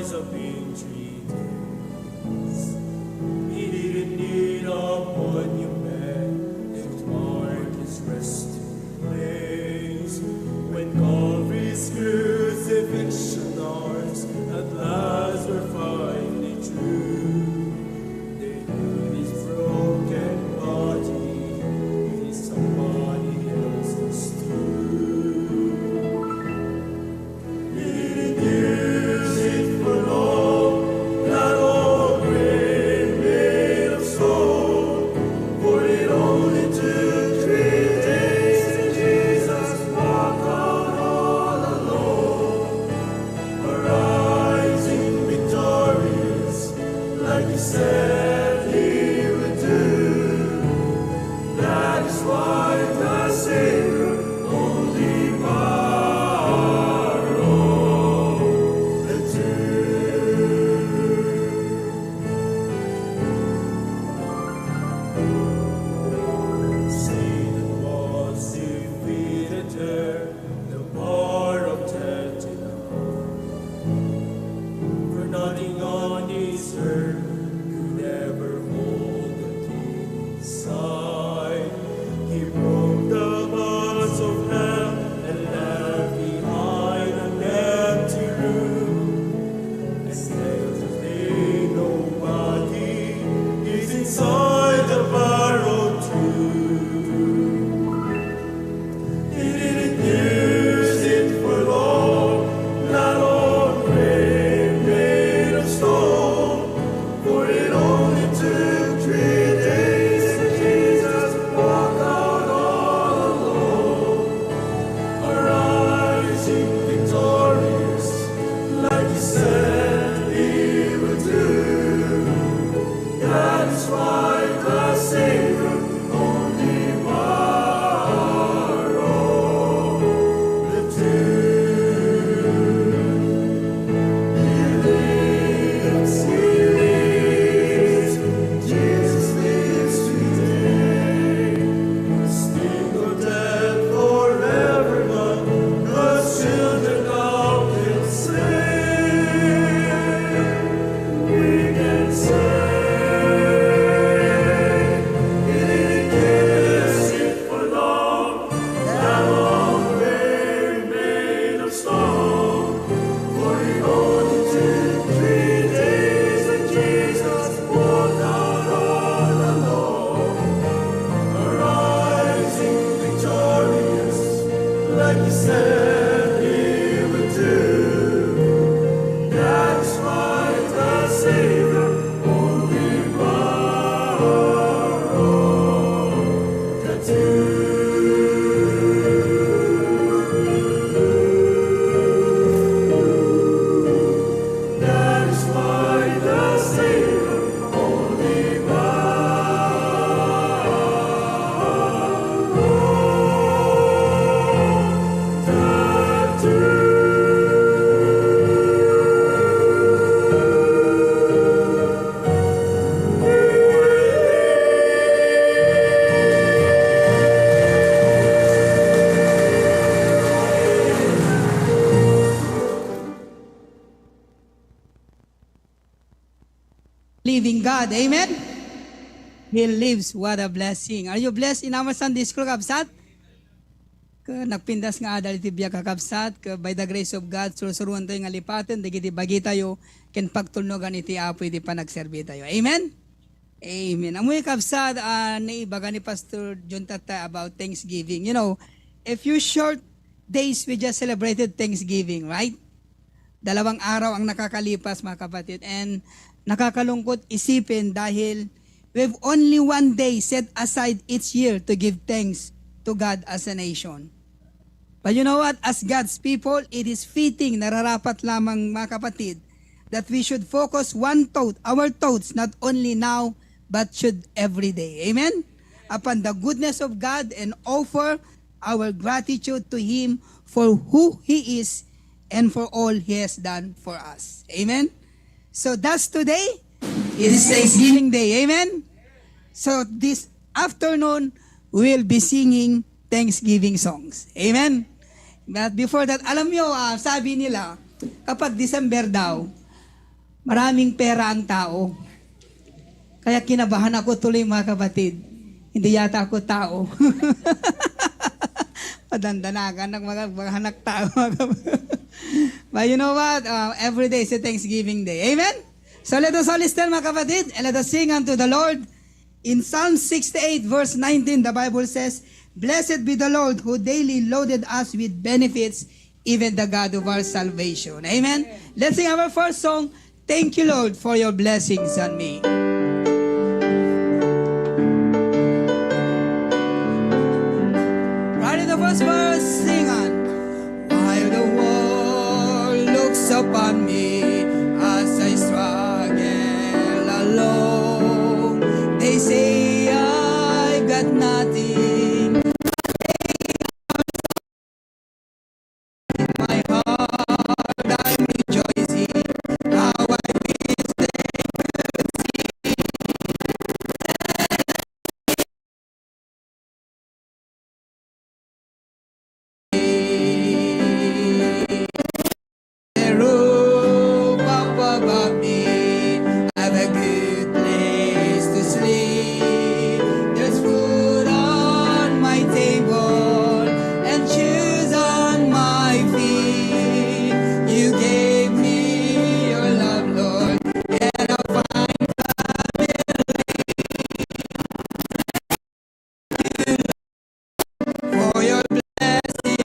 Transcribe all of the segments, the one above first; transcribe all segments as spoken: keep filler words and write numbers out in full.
Have been three days. He didn't need a monument to mark his resting place. When Calvary's crucifixion arms at last were finally true, they knew his broken body in somebody else's tomb. He didn't use it for long, that old grave made of stone. For it only took three days, and Jesus walked out all alone, arising victorious, like he said he would do. That is why the Savior only borrowed the tomb. Satan was defeated there, the power of death denied. For nothing on this earth could ever hold the King inside. He broke the bonds of hell and left behind an empty room. And still today nobody is inside the borrowed tomb. He didn't use it for long, that old grave made of stone. For it only took three days, and Jesus walked out all alone, arising victorious, like he said he would do. That is why the Savior only borrowed the tomb. He lives, he lives, Jesus lives today. Sting of death forever gone, the children of him slain. We can say, he didn't use it for long, that old grave made of stone. For it only took three days, and Jesus walked out all alone, arising victorious, like he said he would do. That is why the Savior only borrowed the tomb. That is why the Savior only borrowed the tomb. Living God. Amen? He lives. What a blessing. Are you blessed in our Sunday school, kabsat? Ket nagpintas nga adal iti biag, kakabsat, ket by the grace of God, sursuroentayo nga lipaten dagiti bagitayo ken pagtulnogan iti Apo iti panagserbitayo. Amen? Amen. Ammoyo, kabsat, a naibaga ni Pastor John tatta about Thanksgiving. You know, a few short days we just celebrated Thanksgiving, right? Dalawang araw ang nakakalipas, mga kapatid, and nakakalungkot isipin dahil we have only one day set aside each year to give thanks to God as a nation. But you know what? As God's people, it is fitting, nararapat lamang, mga kapatid, that we should focus one thought, our thoughts, not only now, but should every day. Amen? Upon the goodness of God and offer our gratitude to Him for who He is and for all He has done for us. Amen? So that's today. It is Thanksgiving Day. Amen? So this afternoon, we'll be singing Thanksgiving songs. Amen? But before that, alam nyo, ah, sabi nila, kapag December daw, Maraming pera ang tao. Kaya kinabahan ako tuloy, mga kapatid. Hindi yata ako tao. Padandanagan ng mga, mga anak tao, mga kapatid. But you know what? Uh, every day is a Thanksgiving Day. Amen? So let us all stand, mga kapatid, and let us sing unto the Lord. In Psalm sixty-eight, verse nineteen, the Bible says, "Blessed be the Lord who daily loaded us with benefits, even the God of our salvation." Amen? Let's sing our first song, "Thank You, Lord, for Your Blessings on Me." Right in the first verse, sing on. While the world looks upon me as I struggle alone, they say I've got nothing. In my heart I'm rejoicing. How I wish they could see the roof up above me. I've a good place to sleep. There's food on my table and shoes on my feet. You gave me Your love, Lord, and a fine family. For Your blessing,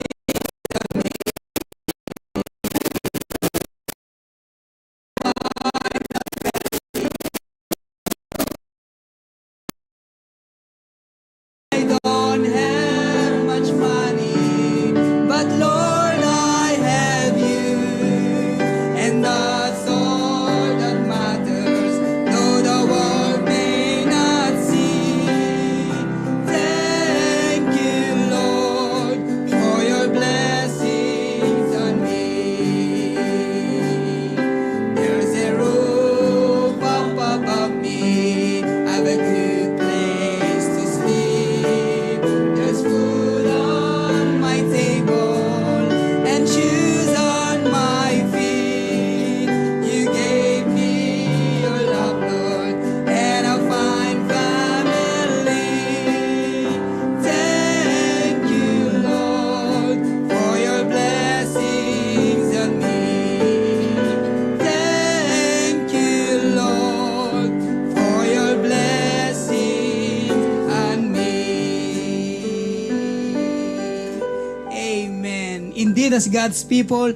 I don't have much money, but Lord, I have You, and that's all that matters, though the world may not see. Thank You, Lord, for Your blessings on me. There's a roof up above me. I've a good place to sleep. There's food on my table and shoes on my feet. You gave me Your love, Lord, and a fine family. Thank You, Lord, for Your blessings on me. Thank You, Lord, for Your blessing on me. Amen. Indeed, as God's people,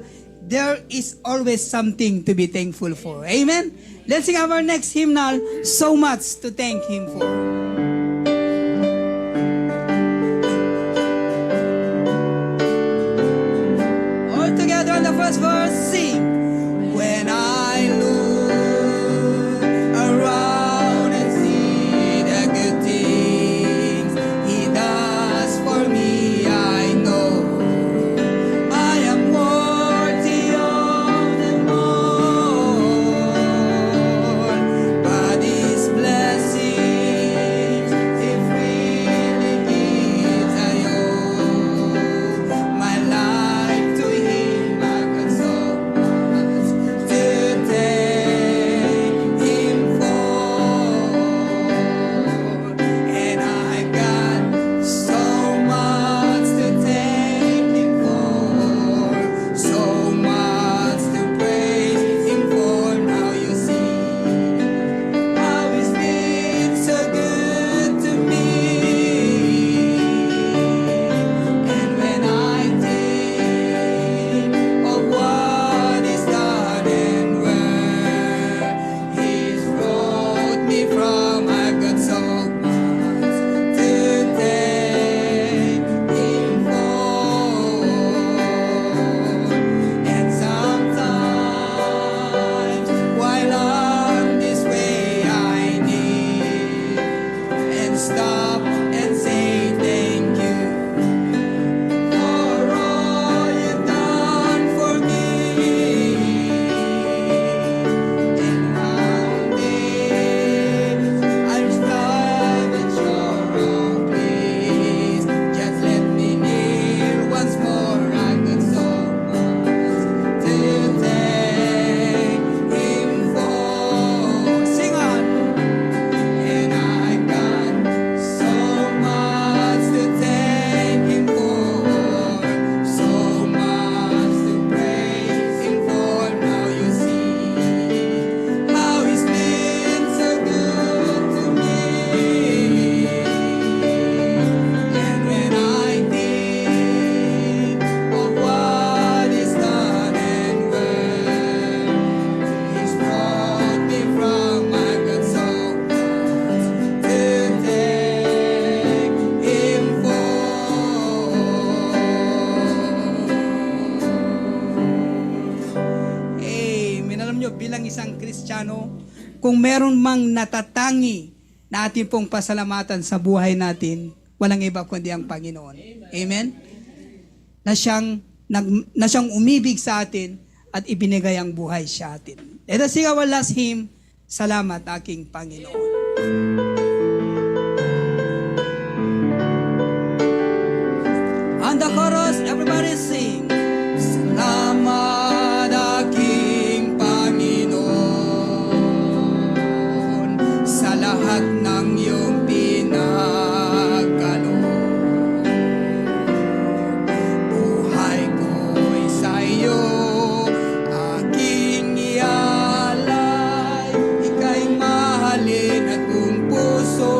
there is always something to be thankful for. Amen? Let's sing our next hymnal, "So Much to Thank Him For." All together on the first verse, sing. When I look around and see the good things He does for me, I know I am worthy of them all. But His blessing Isang Kristiyano, kung meron mang natatangi na atin pong pasalamatan sa buhay natin, walang iba kundi ang Panginoon. Amen? Na siyang, nag, na siyang umibig sa atin at ibinigay ang buhay sa atin. Let us sing our last hymn, Salamat, Aking Panginoon. On the chorus, everybody sing. Salamat, aking Panginoon, sa lahat ng iyong pinagkaloob. Buhay ko'y sa iyo, aking ialay. Ika'y mahalin at buong puso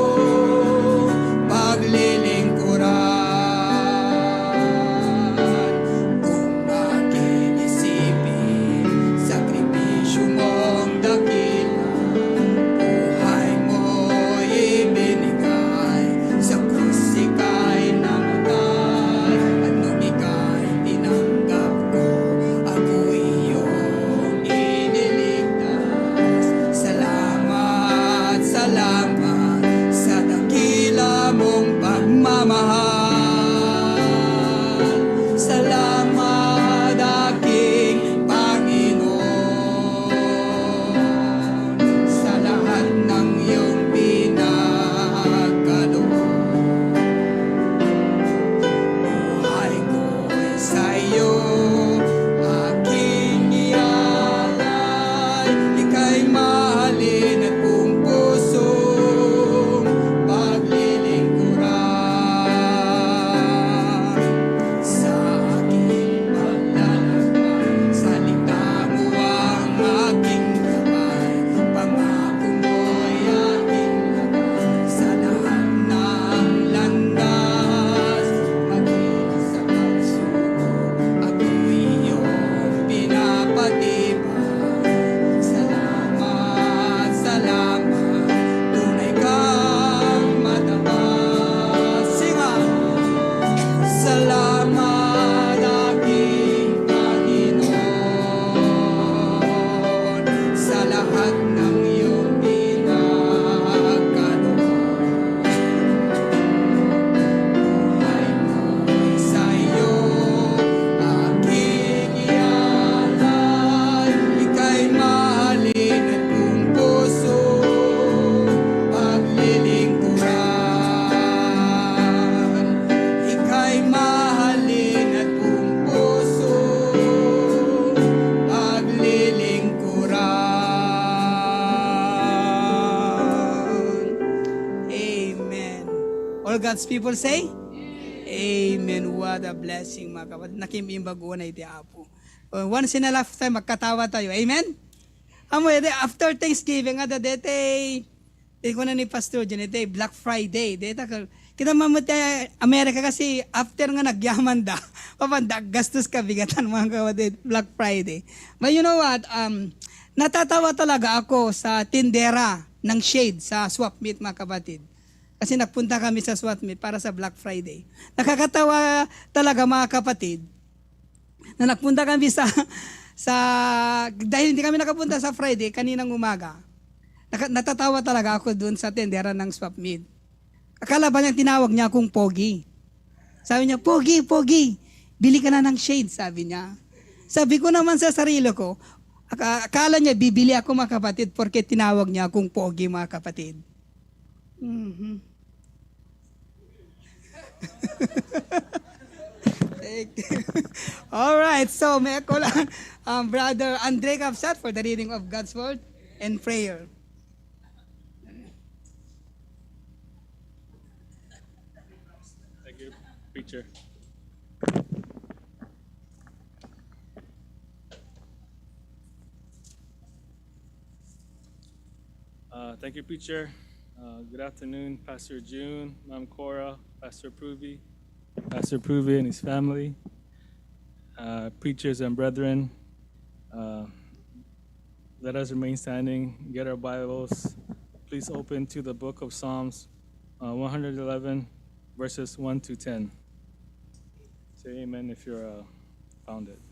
paglilingkuran. Kung aking isipin, sakripisyo mong dakila, buhay mo ibinigay, sa krus ika'y namatay, at nung ika'y tinanggap ko, ako'y iyong iniligtas. Salamat, salamat sa dakila mong pagmamahal. Salamat, aking Panginoon, sa lahat ng iyong pinagkaloob. Buhay ko'y sa iyo, aking ialay. Ika'y mahalin at buong pusong paglilingkuran. Sa aking paglalakbay, salita mo ang aking gabay. Pangako mo'y aking lakas sa lahat ng landas. Maging sa pagsubok, ako'y iyong pinapatibay. Salamat, salamat, tunay kang matapat. Singa! Salamat, aking Panginoon, sa lahat ng iyong pinagkaloob. Buhay ko'y sa iyo, aking ialay. Ika'y mahalin at buong puso paglilingkuran. Ika'y mahalin at buong puso paglilingkuran. Amen. All God's people say, Amen. What a blessing, mga kapatid. Nakimimbaguan na iti Apo. Uh, once in a lifetime, magkatawa tayo. Amen? Amo, iti, after Thanksgiving, ada dete, iti kuna ni Pastor John, iti Black Friday. Deta, kita mamuti Amerika kasi after nga nagyaman da, papan da, gastos ka bigatan, mga kapatid, Black Friday. But you know what? Um, natatawa talaga ako sa tindera ng shade sa swap meet, mga kapatid. Kasi nagpunta kami sa swap meet para sa Black Friday. Nakakatawa talaga, mga kapatid, na nagpunta kami sa, sa, dahil hindi kami nakapunta sa Friday, kaninang umaga. Naka-, natatawa talaga ako dun sa tendera ng swap meet. Akala ba niya tinawag niya akong pogi? Sabi niya, "Pogi, pogi, bili ka na ng shade," sabi niya. Sabi ko naman sa sarili ko, aka-, akala niya bibili ako, mga kapatid, porke tinawag niya akong pogi, mga kapatid. Mhm. Thank you. All right, so may ako lang, um, Brother Andre Capsat for the reading of God's Word and prayer. Thank you, preacher. Uh, thank you, preacher. Uh, good afternoon, Pastor June, Ma'am Cora, Pastor Pruvi, Pastor Pruvi and his family, uh, preachers and brethren. Uh, let us remain standing, get our Bibles. Please open to the book of Psalms, uh, one hundred eleven, verses one to ten. Say amen if you're, uh, found it.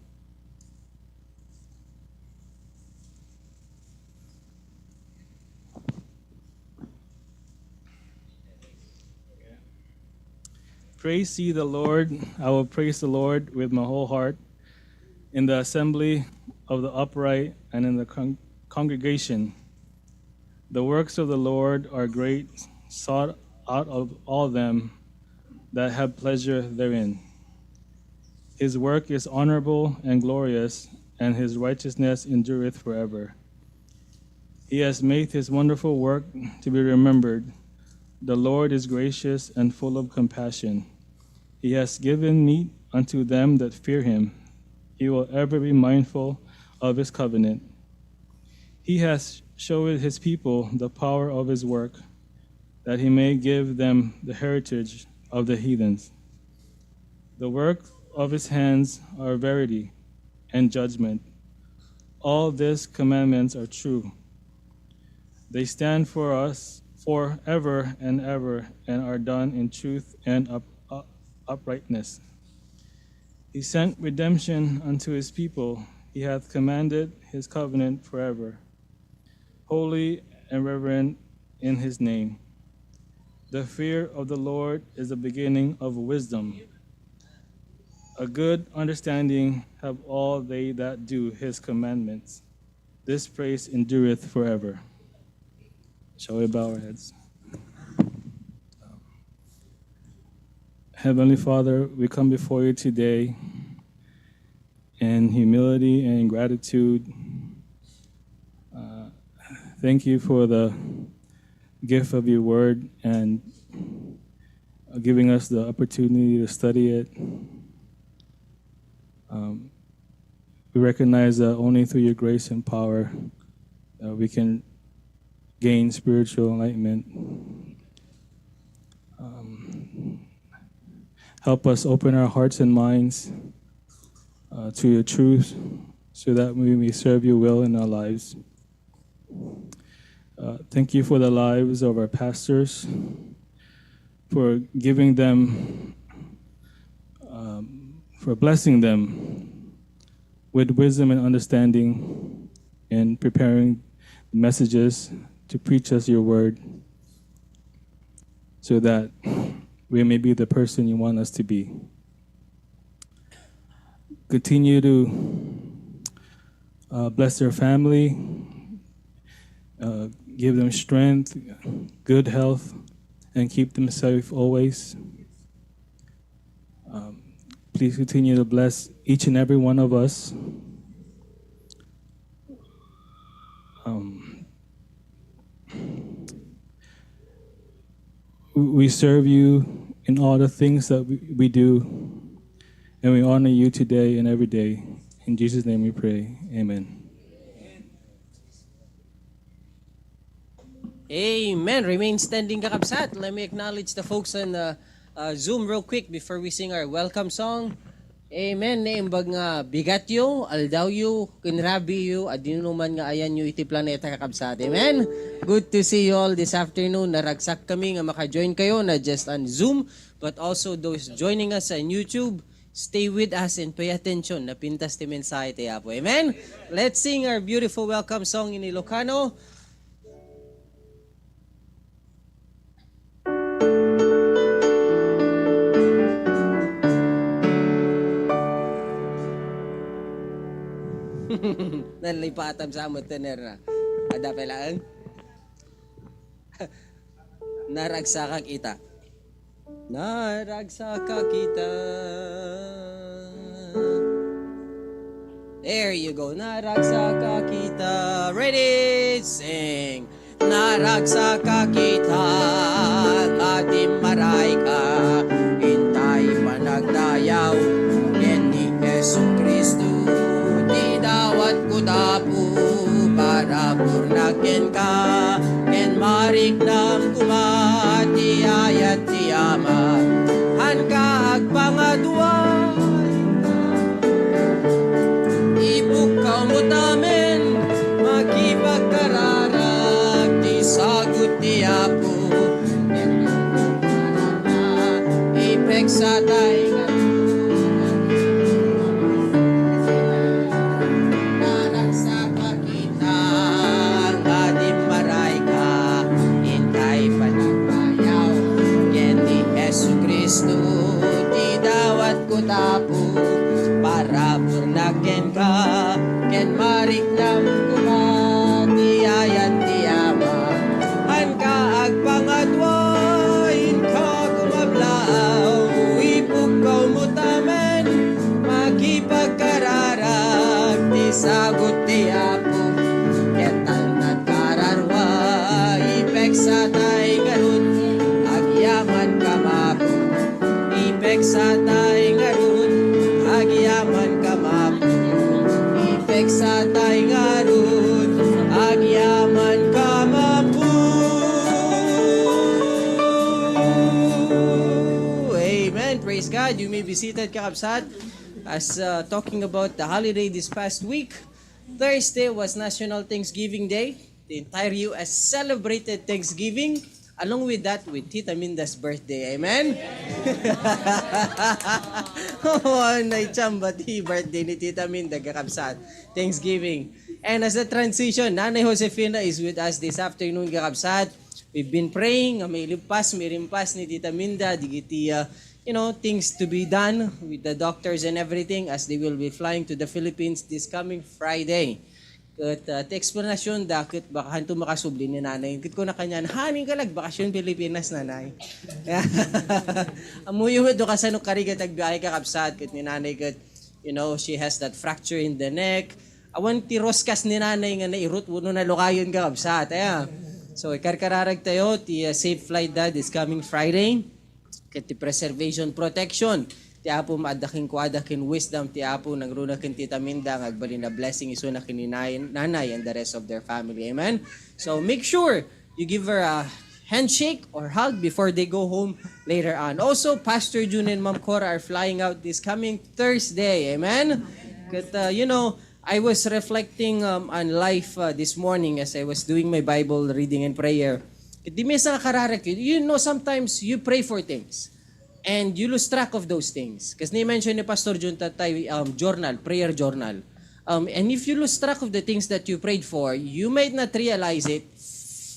Praise ye the Lord. I will praise the Lord with my whole heart in the assembly of the upright and in the con- congregation. The works of the Lord are great, sought out of all them that have pleasure therein. His work is honorable and glorious, and his righteousness endureth forever. He has made his wonderful work to be remembered. The Lord is gracious and full of compassion. He has given meat unto them that fear him. He will ever be mindful of his covenant. He has showed his people the power of his work, that he may give them the heritage of the heathens. The work of his hands are verity and judgment. All these commandments are true. They stand for us forever and ever and are done in truth and up- uh, uprightness. He sent redemption unto his people. He hath commanded his covenant forever. Holy and reverent in his name. The fear of the Lord is the beginning of wisdom. A good understanding have all they that do his commandments. This praise endureth forever. Shall we bow our heads? Heavenly Father, we come before you today in humility and in gratitude. Uh, thank you for the gift of your word and giving us the opportunity to study it. Um, we recognize that only through your grace and power uh, we can gain spiritual enlightenment. Um, help us open our hearts and minds uh, to your truth so that we may serve your will in our lives. Uh, thank you for the lives of our pastors, for giving them, um, for blessing them with wisdom and understanding and preparing messages to preach us your word so that we may be the person you want us to be. Continue to uh, bless their family, uh, give them strength, good health, and keep them safe always. Um, please continue to bless each and every one of us. Um, we- we serve you in all the things that we, we do, and we honor you today and every day. In Jesus' name we pray. Amen. Amen. Remain standing, kakabsat. Let me acknowledge the folks on uh, uh, Zoom real quick before we sing our welcome song. Amen. Naimbag nga bigatyo, aldawyo, kinrabiyo, adino man nga ayanyo iti planeta, kakabsat. Amen. Good to see you all this afternoon. Naragsak kami nga maka-join kayo, not just on Zoom, but also those joining us on YouTube. Stay with us and pay attention. Napintas ti mensahe ti Apo. Amen. Let's sing our beautiful welcome song in Ilocano. Nalipatam sa mo, tener na. Ada pa laeng? Naragsakak ita. Naragsakak ita. There you go. Naragsakak ita. Ready? Sing. Naragsakak ita nga dimmarayka, intay panagdayaw ken ni Jesu-Cristo ti dawatko, Apo, para purnak kenka, ken mariknam koma ti ayat ti Ama. Hanka agpangaduay, ibukkaw met amin, makipagkararag ti sagut ti Apo. Ipeksatay nga dimmarayka, intay panagdayaw ken ni Jesu-Cristo You may be seated, kakabsat. As uh, talking about the holiday this past week, Thursday was National Thanksgiving Day. The entire U S celebrated Thanksgiving. Along with that, with Tita Minda's birthday. Amen? Oh, naitsamba ti birthday ni Tita Minda, kakabsat. Thanksgiving. And as a transition, Nanay Josefina is with us this afternoon, kakabsat. We've been praying, uh, may limpas, may rimpas ni Tita Minda, digiti, uh, you know, things to be done with the doctors and everything as they will be flying to the Philippines this coming Friday. Ket, uh, ti explanation da, ket baka hanto makasubli ni Nanay. Ket kuna kanian, "Haning ka nagbakasyon Pilipinas, Nanay?" Ammoyo met no kasano karigat agbiahe, kakabsat, ket ni Nanay ket, you know, she has that fracture in the neck. Awan ti roskas ni Nanay nga nairut wenno nalukayon, kakabsat. Aya. So, ikarkararag tayo ti, uh, safe flight da this coming Friday. Ket ti preservation, protection ti Apo maadda kenkuada, ken wisdom ti Apo nangruna ken Tita Minda nga agbalin a blessing isuna ken ni Nay-, Nanay and the rest of their family. Amen? So, make sure you give her a handshake or hug before they go home later on. Also, Pastor Jun and Ma'am Cora are flying out this coming Thursday. Amen? Ket, uh, you know, I was reflecting, um, on life, uh, this morning as I was doing my Bible reading and prayer. Di maysa nga kararag, you know, sometimes you pray for things and you lose track of those things. Kasi ni-mention ni Pastor Jun tatay, um, journal, prayer journal. Um, and if you lose track of the things that you prayed for, you might not realize it.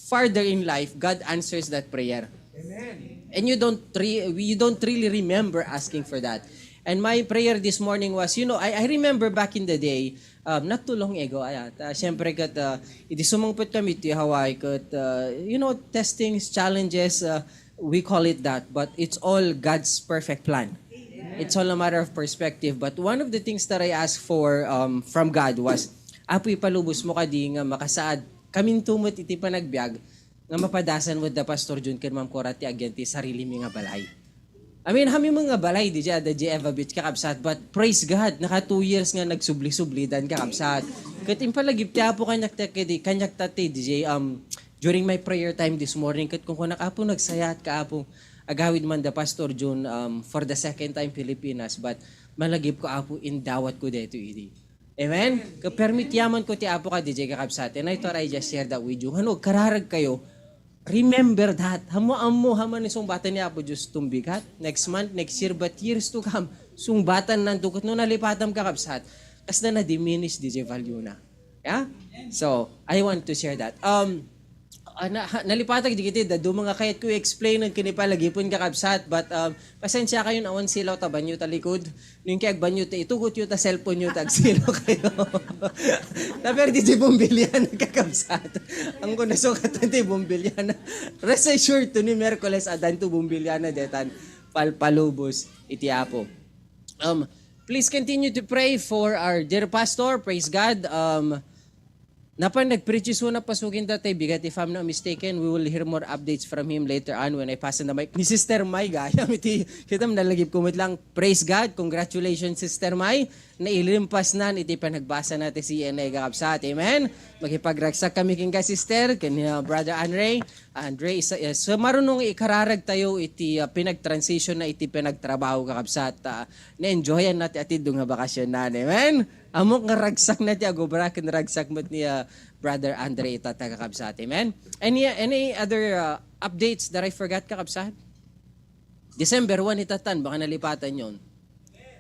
Farther in life, God answers that prayer. Amen. And you don't re- you don't really remember asking for that. And my prayer this morning was, you know, I, I remember back in the day, um, not too long ago, aya, ta, siyempre ket, uh, idi sumungpet kami ti Hawaii ket, uh, you know, testings, challenges, uh, we call it that, but it's all God's perfect plan. It's all a matter of perspective. But one of the things that I asked for, um, from God was, "Apo, ipalubos mo kadi nga makasaad kaminto met iti panagbiag nga mapadasan met da Pastor Jun ken Ma'am Cora ti agyan ti sarilimi nga balay." I mean, hami met nga balay diay, diay Eva Beach, kakabsat, but praise God, naka two years nga nagsubli-sublidan, kakabsat. Ket impalagip ti Apo kaniak ta, kedi, kaniak ta ti diay, um, during my prayer time this morning, ket kunkunak, "Apo, nagsayaatka, Apo. Agawid man da Pastor Jun, um, for the second time Pilipinas, but malagipko, Apo, indawatko daytoy idi." Amen? Kapermit yaman ko ti Apo ka diay, kakabsat. And I thought I just share that with you. Ano, kararag kayo, remember that. Ammo, ammo, haman ni sungbatan ni Apo Dios tumbigat. Next month, next year, but years to come, sungbatan nan tukot no nalipatam, kakabsat. Kasla na diminish diay value na. Yeah? So, I want to share that. Um, ah, na, ha, nalipatak digiti, da, duma nga kayat ko i-explain ang kinipalagipon, kakabsat, but, um, pasensya kayo, awan silaw ta banyo ta likod. Nung kaya banyo ta, itugot yo ta cellphone yo ta, agsilo kayo. Naperdi ti bumbilya na, kakabsat. Ang ko nasukatan ti bumbilya na. Rest assured, to ni Miyerkules, adan to bumbilya na, detan palpalubos iti Apo. Um, please continue to pray for our dear pastor. Praise God. Um, napan nagpreach isuna, pasukin ta tay bigat. If I'm not mistaken, we will hear more updates from him later on when I pass on the mic. Ni Sister Mai, gayam iti, kita mo, nalagip ko met lang. Praise God. Congratulations, Sister Mai. Nailimpas nan iti panagbasa na ti C N A, kakabsat. Amen? Makipagragsak kami kenka, Sister, ken, uh, Brother Andre. Andre, isa, eh, so marunong ikararag tayo iti, uh, pinag-transition na iti pinagtrabaho, kakabsat. Uh, na-enjoyan na ti atiddo nga bakasyon na. Amen? Amok nga ragsak na ti agobra, ken ragsak met ni, uh, Brother Andre itata, kakabsat. Amen? Any, any other, uh, updates that I forgot, kakabsat? December one itatan, baka nalipatan yon.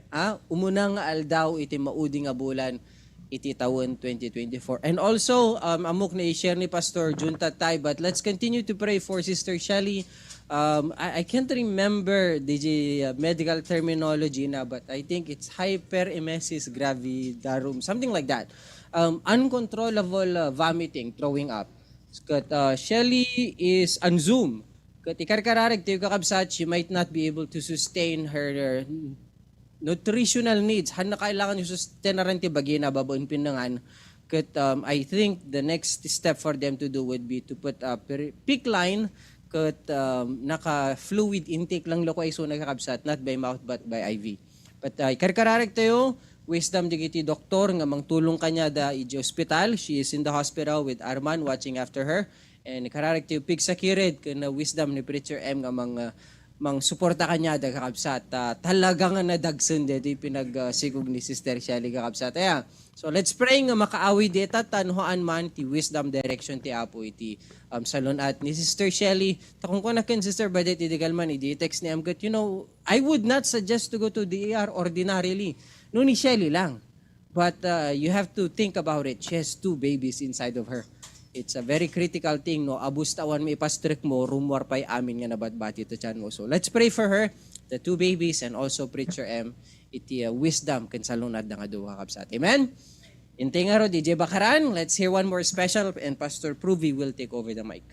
Ah, umuna nga aldaw iti maudi nga bulan iti tawen twenty twenty-four. And also, um, amok na i-share ni Pastor Jun tatay, but let's continue to pray for Sister Shelly. Um, I, I can't remember the, uh, medical terminology na, but I think it's hyperemesis gravidarum, something like that. Um, uncontrollable, uh, vomiting, throwing up. Ket, uh, Shelly is on Zoom. Ket ikarkararag tayo, kakabsat, she might not be able to sustain her, uh, nutritional needs. Hanna kailangan nga sustenaran ti bagina babaen pinnangan. Ket, um, I think the next step for them to do would be to put a per-, PICC line, ket, um, naka-fluid intake lang laeng isuna, kakabsat, not by mouth but by I V. But, uh, ikarkararag tayo, wisdom dagiti doktor nga mangtulong kaniada iti ospital. She is in the hospital with Arman watching after her. And ikararag tayo pigsakired ken wisdom ni Preacher M nga mang, uh, mangsuporta kaniada, kakabsat. Ah, talaga nga nadagsen daytoy pinagsikog ni Sister Shelly, kakabsat. Aya. So, let's pray nga makaawid dita, ta nuhaan man ti wisdom direction ti Apo iti, um, salun-at ni Sister Shelly. Ta kunkuana ken Sister Badet idi kalman, idi text ni Amgat, you know, I would not suggest to go to D E R ordinarily. No, ni Shelly lang. But, uh, you have to think about it. She has two babies inside of her. It's a very critical thing, no? Abus ta awan maipastrek mo, rummuar pay amin nga nabatbati iti tiyan mo. So, let's pray for her, the two babies, and also Preacher M, iti, uh, wisdom ken salun-atda nga dua, kabsat. Amen? Inti ngarud, D J Bakaran, let's hear one more special, and Pastor Pruvi will take over the mic.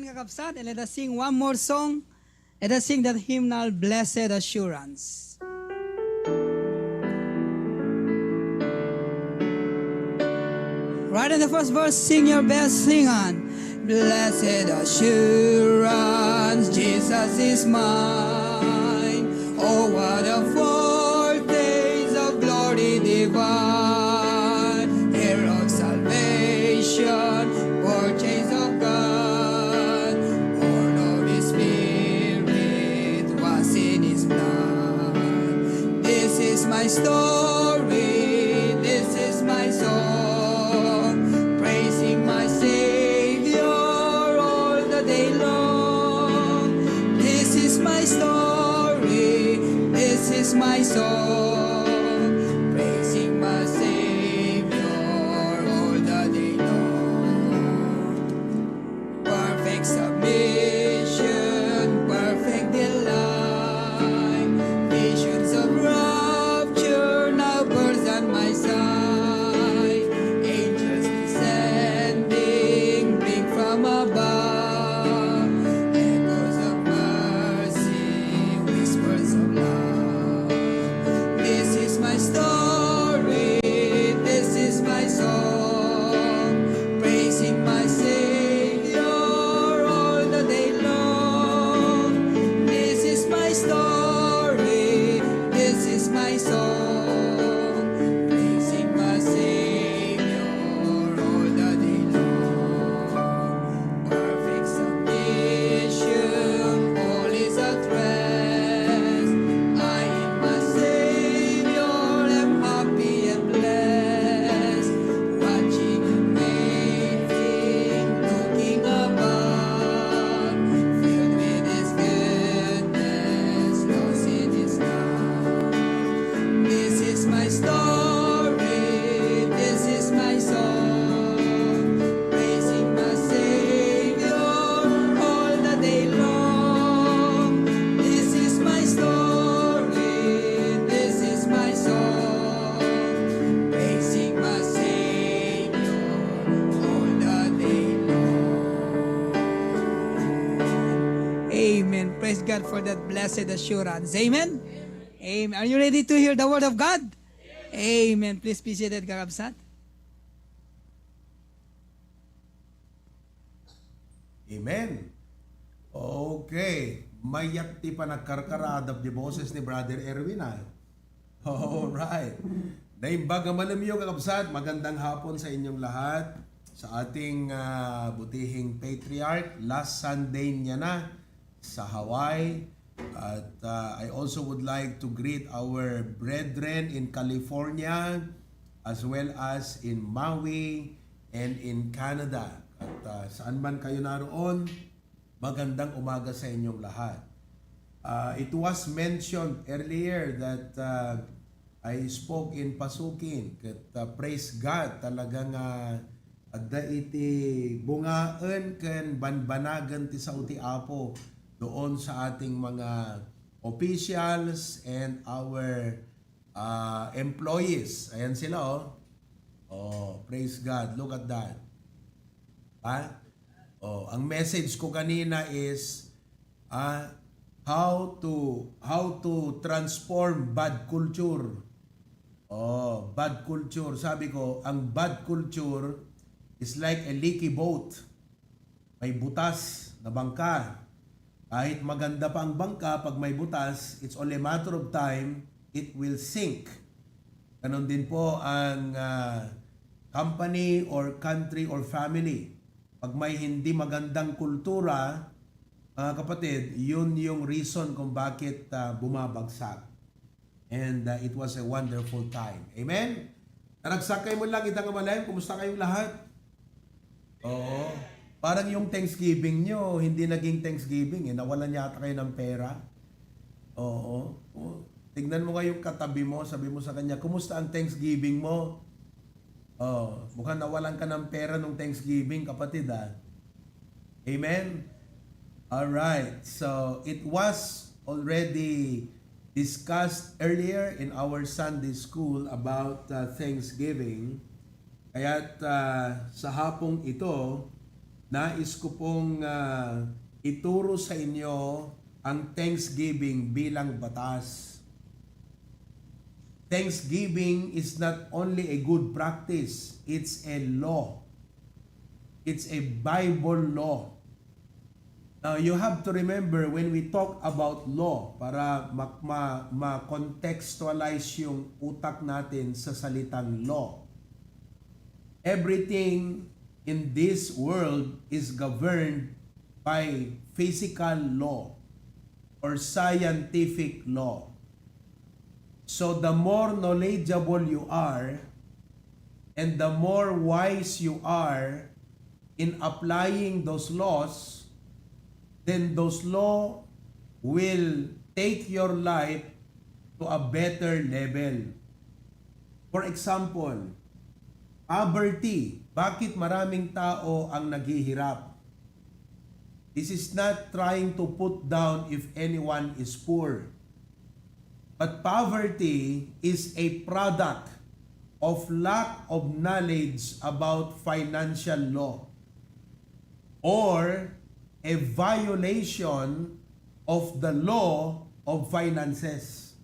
Kakabsat, and let us sing one more song. Let us sing that hymnal, Blessed Assurance. Right in the first verse, sing your best, sing on. Blessed assurance, Jesus is mine. Oh, what a foretaste of glory divine, heir of salvation, purchase of God, born of His Spirit, washed in His blood. This is my story, this is my song, praising my Savior all the day long. This is my story, this is my song, praising my Savior all the day long. Perfect submission, perfect delight. Visions of rapture now burst on my sight. Angels descending, bring from above. Echoes of mercy, whispers of love. This is my story, this is my song, praising my Savior all the day long. This is my story, this is my song, praising my Savior all the day long. Perfect submission, all is at rest. I in my Savior am happy and blessed. Watching and waiting, looking above, filled with His goodness, lost in His love. This is my story, this is my song, praising my Savior all the day long. This is my story, this is my song, praising my Savior all the day long. Amen. Praise God for that blessed assurance. Amen. Amen. Are you ready to hear the word of God? Amen. Please be seated, kakabsat. Amen. Okay. Mayat ti panagkarkaradap di boses ni Brother Erwin, ah. Alright. Naimbag a malemyo, kakabsat. Magandang hapon sa inyong lahat. Sa ating, ah, butihing patriarch, last Sunday niya na sa Hawaii. At, ah, I also would like to greet our brethren in California as well as in Maui and in Canada. At, ah, saan man kayo naroon, magandang umaga sa inyong lahat. Ah, it was mentioned earlier that, ah, I spoke in Pasukin, ket, ah, praise God, talaga nga adda iti bungaen ken banbanagen ti sao ti Apo doon sa ating mga officials and our, ah, employees. Ayan sila, oh. Oh, praise God. Look at that. Ha? Oh, ang message ko kanina is, ah, how to, how to transform bad culture. Oh, bad culture. Sabi ko, ang bad culture is like a leaky boat. May butas na bangka. Kahit maganda pa ang bangka, pag may butas, it's only a matter of time, it will sink. Ganon din po ang, ah, company or country or family. Pag may hindi magandang kultura, mga kapatid, yun yung reason kung bakit, ah, bumabagsak. And, uh, it was a wonderful time. Amen? Naragsak kayo man lang, ita nga malem. Kumusta kayong lahat? Oo. Parang yung Thanksgiving nyo, hindi naging Thanksgiving eh. Nawalan yata kayo ng pera. Oo. Oo. Tignan mo nga yung katabi mo, sabi mo sa kanya, "Kumusta ang Thanksgiving mo?" Oh, mukhang nawalan ka ng pera nung Thanksgiving, kapatid, ah. Amen? All right. So, it was already discussed earlier in our Sunday school about, uh, Thanksgiving. Kaya't, uh, sa hapong ito, Nais ko pong, ah, ituro sa inyo ang Thanksgiving bilang batas. Thanksgiving is not only a good practice, it's a law. It's a Bible law. Now, you have to remember, when we talk about law, para ma-, ma-, ma-contextualize yung utak natin sa salitang law. Everything in this world is governed by physical law or scientific law. So the more knowledgeable you are, and the more wise you are in applying those laws, then those law will take your life to a better level. For example, poverty. Bakit maraming tao ang naghihirap? This is not trying to put down if anyone is poor. But poverty is a product of lack of knowledge about financial law or a violation of the law of finances.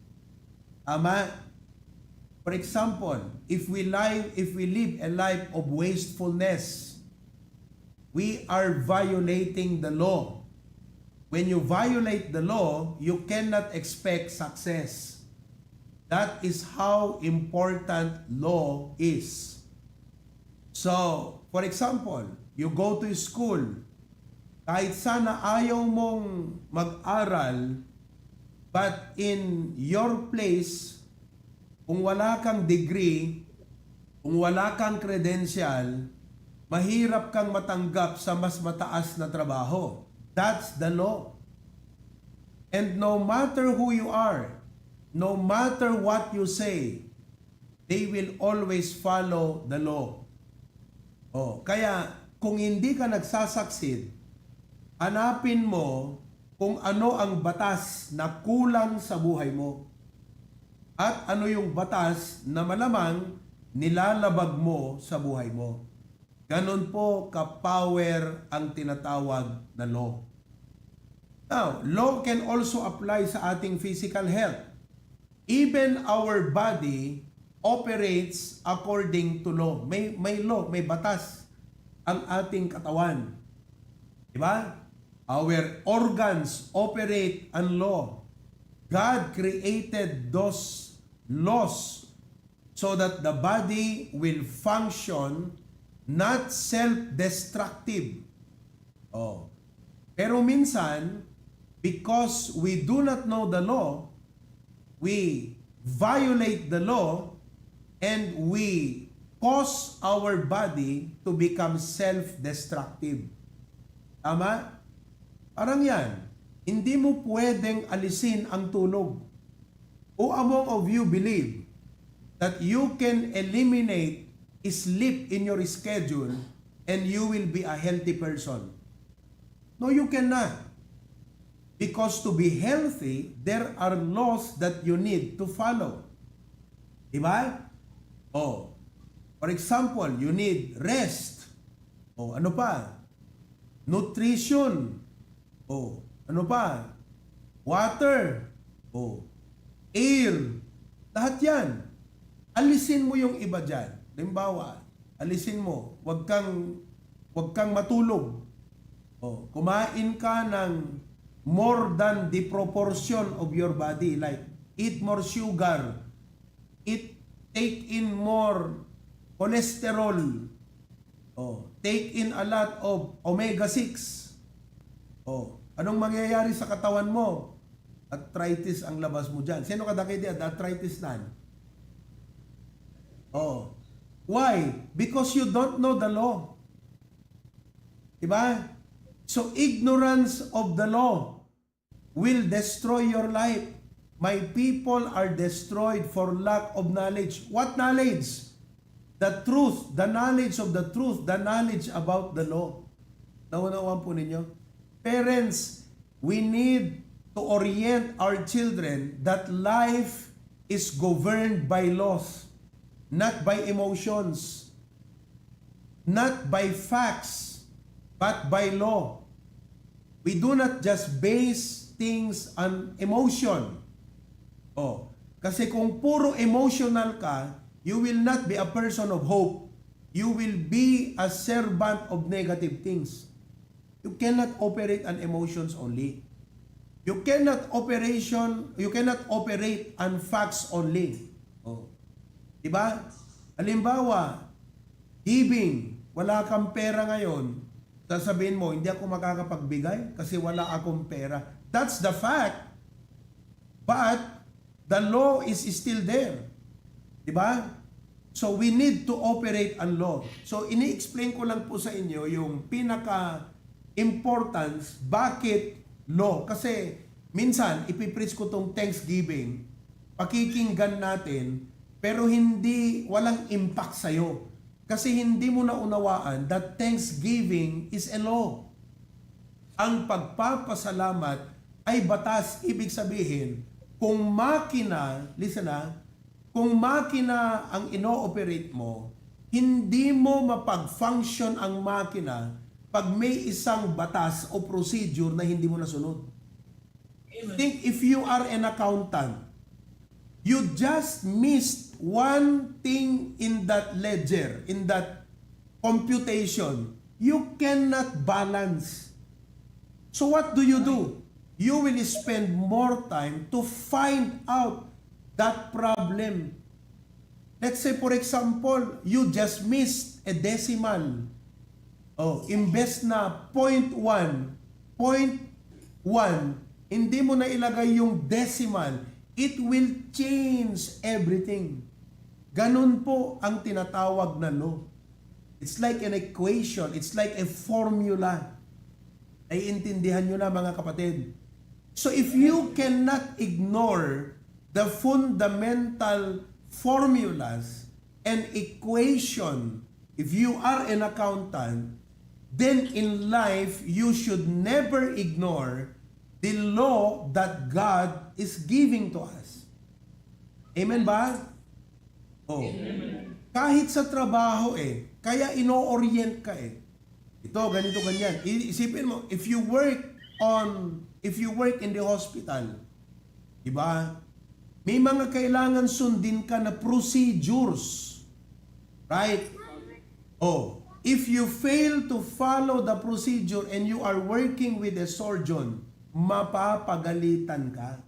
Tama? For example, if we live, if we live a life of wastefulness, we are violating the law. When you violate the law, you cannot expect success. That is how important law is. So, for example, you go to school, kahit sana ayaw mong mag-aral, but in your place, kung wala kang degree, kung wala kang credential, mahirap kang matanggap sa mas mataas na trabaho. That's the law. And no matter who you are, no matter what you say, they will always follow the law. Oh, kaya kung hindi ka nagsasucceed, hanapin mo kung ano ang batas na kulang sa buhay mo at ano yung batas na malamang nilalabag mo sa buhay mo. Ganun po ka-power ang tinatawag na law. Now, law can also apply sa ating physical health. Even our body operates according to law. May, may law, may batas ang ating katawan. Di ba? Our organs operate on law. God created those laws so that the body will function, not self-destructive. Oh. Pero minsan, because we do not know the law, we violate the law and we cause our body to become self-destructive. Tama? Parang yan, hindi mo pwedeng alisin ang tulog. Who among of you believe that you can eliminate sleep in your schedule and you will be a healthy person? No, you cannot. Because to be healthy, there are laws that you need to follow. Di ba? Oh, for example, you need rest. Oh, ano pa? Nutrition. Oh, ano pa? Water. Oh, air. Lahat yan. Alisin mo yung iba dyan. Halimbawa, alisin mo. Wag kang, wag kang matulog. Oh, kumain ka ng more than the proportion of your body. Like, eat more sugar. Eat, take in more cholesterol. Oh, take in a lot of omega six. Oh, anong mangyayari sa katawan mo? Arthritis ang labas mo dyan. Sino kadakidi at arthritis nan? Oh. Why? Because you don't know the law. Diba? So, ignorance of the law will destroy your life. My people are destroyed for lack of knowledge. What knowledge? The truth, the knowledge of the truth, the knowledge about the law. Naunawaan po ninyo? Parents, we need to orient our children that life is governed by laws, not by emotions, not by facts. but by law. We do not just base things on emotion. Oh, kasi kung puro emotional ka, you will not be a person of hope. You will be a servant of negative things. You cannot operate on emotions only. You cannot operation, you cannot operate on facts only. Oh. Di ba? Halimbawa, giving, wala kang pera ngayon, sasabihin mo, "Hindi ako makakapagbigay kasi wala akong pera." That's the fact. But the law is still there. Di ba? So we need to operate ang law. So ini-explain ko lang po sa inyo yung pinaka importance, bakit law. Kasi minsan, ipipreach ko tong Thanksgiving, pakikinggan natin, pero hindi, walang impact sa'yo. Kasi hindi mo naunawaan that Thanksgiving is a law. Ang pagpapasalamat ay batas. Ibig sabihin, kung makina, listen, ah, kung makina ang ino-operate mo, hindi mo mapag-function ang makina pag may isang batas o procedure na hindi mo nasunod. Think if you are an accountant, you just missed one thing in that ledger, in that computation. You cannot balance. So what do you do? You will spend more time to find out that problem. Let's say, for example, you just missed a decimal. Oh, imbes na point one, point one, hindi mo na ilagay yung decimal, it will change everything. Ganun po ang tinatawag na law. It's like an equation, it's like a formula. Naiintindihan nyo na, mga kapatid? So if you cannot ignore the fundamental formulas and equation, if you are an accountant, then in life you should never ignore the law that God is giving to us. Amen ba? Oh. Kahit sa trabaho eh, kaya ino-orient ka eh. Ito, ganito, ganyan. I-, isipin mo, if you work on, if you work in the hospital, di ba? May mga kailangan sundin ka na procedures. Right? Oh, if you fail to follow the procedure and you are working with a surgeon, mapapagalitan ka.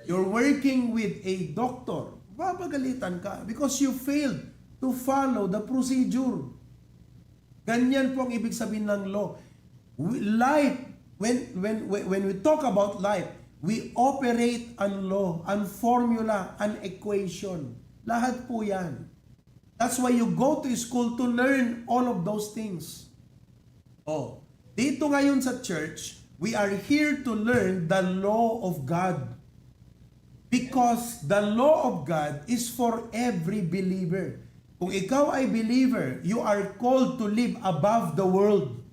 You're working with a doctor, mapapagalitan ka because you failed to follow the procedure. Ganyan po ang ibig sabihin ng law. We, life, when, when, when when we talk about life, we operate on law, on formula, on equation. Lahat po yan. That's why you go to school to learn all of those things. Oh, dito ngayon sa church, we are here to learn the law of God. Because the law of God is for every believer. Kung ikaw ay believer, you are called to live above the world.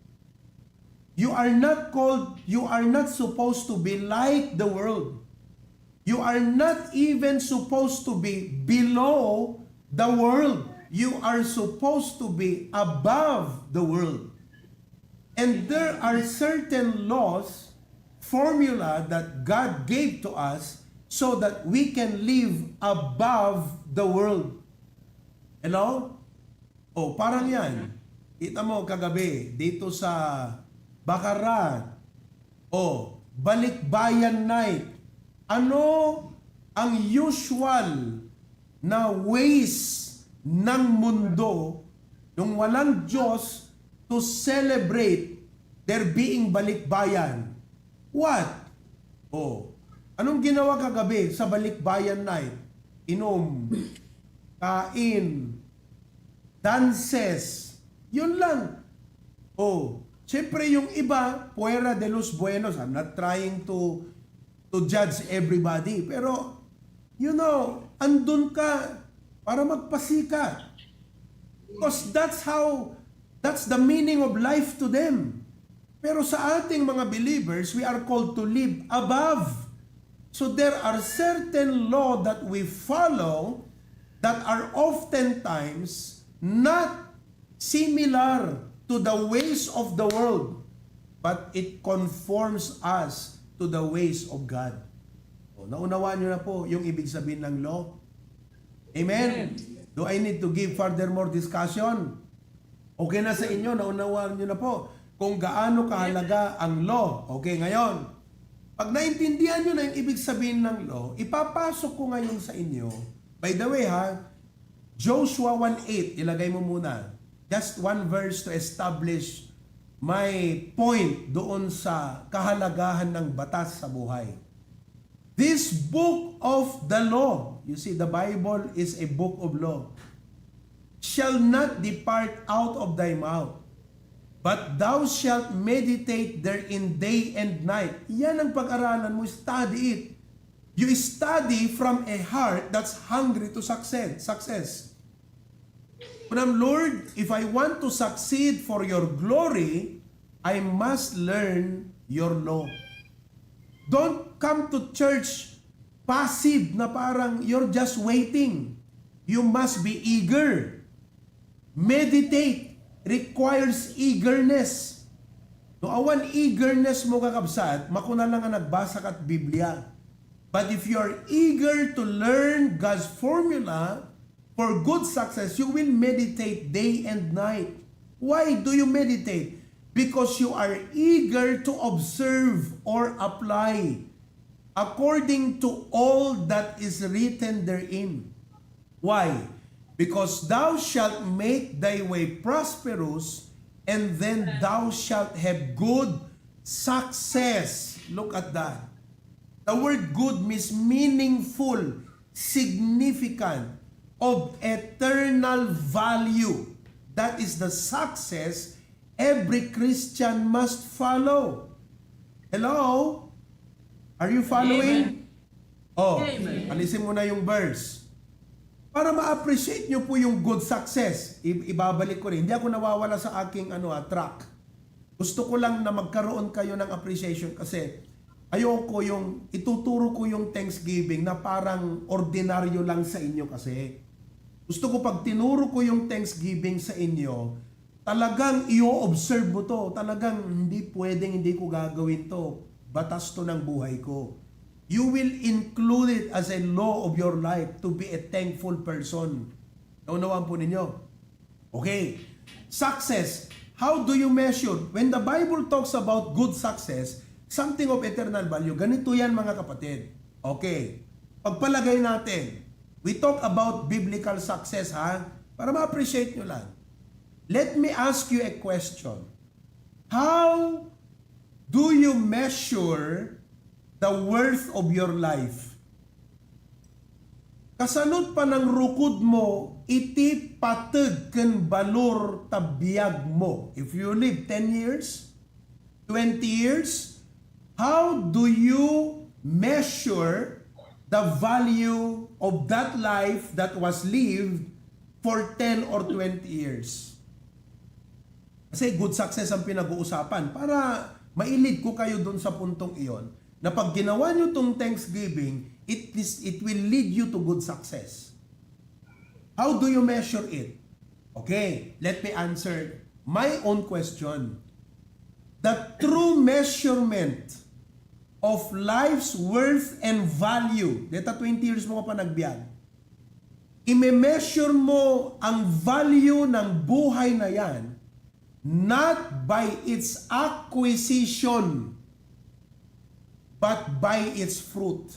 You are not called, you are not supposed to be like the world. You are not even supposed to be below the world. You are supposed to be above the world. And there are certain laws, formula that God gave to us so that we can live above the world. Hello? Oh, parang yan. Kita mo kagabi dito sa Baccarat. Oh, balikbayan night. Ano ang usual na ways ng mundo nung walang Diyos to celebrate their being balikbayan? What? Oh, anong ginawa kagabi sa balikbayan night? Inom, kain, dances. Yun lang. Oh, siyempre yung iba, fuera de los buenos. I'm not trying to to judge everybody. Pero, you know, andun ka para magpasikat. Because that's how, that's the meaning of life to them. Pero sa ating mga believers, we are called to live above. So there are certain law that we follow that are oftentimes not similar to the ways of the world, but it conforms us to the ways of God. O, naunawaan nyo na po yung ibig sabihin ng law? Amen? Amen. Do I need to give further more discussion? Okay na sa inyo, naunawaan nyo na po kung gaano kahalaga ang law. Okay, ngayon, pag naintindihan nyo na yung ibig sabihin ng law, ipapasok ko ngayon sa inyo. By the way ha, Joshua one eight, ilagay mo muna. Just one verse to establish my point doon sa kahalagahan ng batas sa buhay. This book of the law, you see, the Bible is a book of law, shall not depart out of thy mouth, but thou shalt meditate therein day and night. Yan ang pag-aralan mo, study it. You study from a heart that's hungry to success. Kunam, "Lord, if I want to succeed for your glory, I must learn your law." Don't come to church passive na parang you're just waiting. You must be eager. Meditate requires eagerness. No awan eagerness mo, kakabsat, makuna lang nga nagbasa kat Biblia. But if you are eager to learn God's formula for good success, you will meditate day and night. Why do you meditate? Because you are eager to observe or apply according to all that is written therein. Why? Because thou shalt make thy way prosperous, and then thou shalt have good success. Look at that. The word good means meaningful, significant, of eternal value. That is the success every Christian must follow. Hello? Are you following? Amen. Oh, Amen. Alisin mo na yung verse. Para ma-appreciate nyo po yung good success. I- ibabalik ko rin. Hindi ako nawawala sa aking, ano, ah, track. Gusto ko lang na magkaroon kayo ng appreciation kasi ayoko yung ituturo ko yung Thanksgiving na parang ordinaryo lang sa inyo kasi. Gusto ko pag tinuro ko yung Thanksgiving sa inyo, talagang i-observe mo to. Talagang hindi pwedeng hindi ko gagawin to. Batas to ng buhay ko. You will include it as a law of your life to be a thankful person. Naunawaan po ninyo? Okay. Success. How do you measure? When the Bible talks about good success, something of eternal value, ganito yan, mga kapatid. Okay. Pagpalagay natin, we talk about biblical success, ha? Para ma-appreciate nyo lang. Let me ask you a question. How do you measure the worth of your life? Kasano panangrukod mo iti pateg ken balor ta biag mo? If you live ten years, twenty years, how do you measure the value of that life that was lived for ten or twenty years? Kasi good success ang pinag-uusapan. Para mailid ko kayo dun sa puntong iyon, na pag ginawa nyo tong Thanksgiving, it, is, it will lead you to good success. How do you measure it? Okay, let me answer my own question. The true measurement of life's worth and value, deta twenty years mo ka pa nagbiag, ime-measure mo ang value ng buhay na yan not by its acquisition, but by its fruit.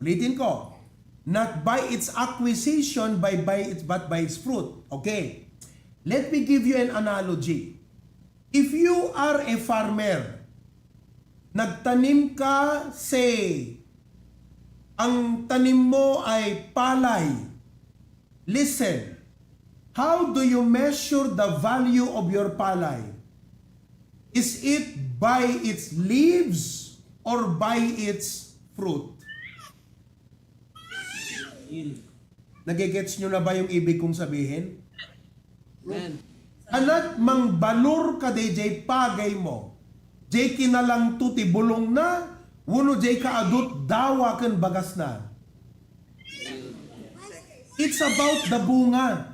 Ulitin ko, not by its acquisition, by, by its, but by its fruit. Okay. Let me give you an analogy. If you are a farmer, nagtanim ka, say, ang tanim mo ay palay. Listen, how do you measure the value of your palay? Is it by its leaves or by its fruit? Nagigets nyo na ba yung ibig kong sabihin? Amen. Anak, mangbalor ka dayjay pagay mo. Jay kinalangto ti bulongna, wenno jay kaadut dawa ken bagasna. It's about the bunga.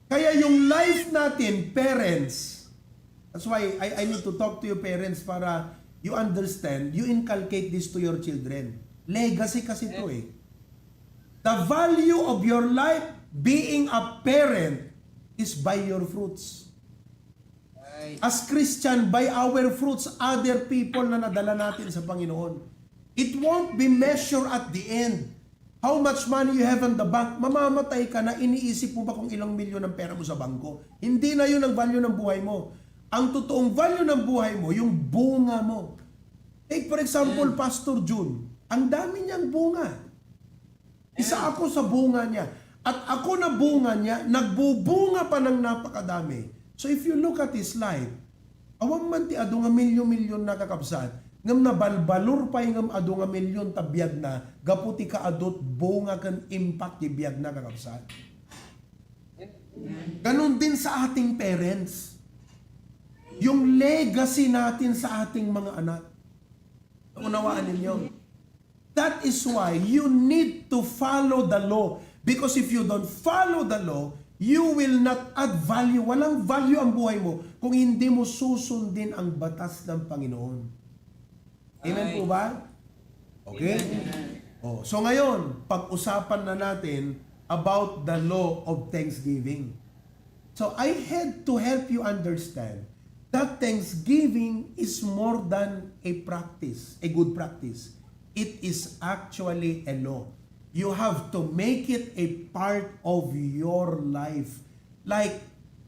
Kaya yung life natin, parents, that's why I, I need to talk to you parents para you understand, you inculcate this to your children. Legacy kasi to eh. The value of your life being a parent is by your fruits. As Christian, by our fruits, other people na nadala natin sa Panginoon. It won't be measured at the end. How much money you have in the bank, mamamatay ka na, iniisip mo ba kung ilang milyon ang pera mo sa bangko? Hindi na yun ang value ng buhay mo. Ang totoong value ng buhay mo, yung bunga mo. Take for example, Pastor Jun, ang dami niyang bunga. Isa ako sa bunga niya. At ako na bunga niya, nagbubunga pa ng napakadami. So if you look at his life, awan man ti adu nga milyon-milyon na kakabsat, ngem nabalbalor pay ngem adu nga milyon ta biag na, gapu ti kaadut bunga ken impact ti biag na kakabsat. Ganun din sa ating parents. Yung legacy natin sa ating mga anak. Naunawaan ninyo? That is why you need to follow the law. Because if you don't follow the law, you will not add value. Walang value ang buhay mo kung hindi mo susundin ang batas ng Panginoon. Amen po ba? Okay? Oh, so ngayon, pag-usapan na natin about the law of thanksgiving. So I had to help you understand that thanksgiving is more than a practice, a good practice. It is actually a law. You have to make it a part of your life. Like,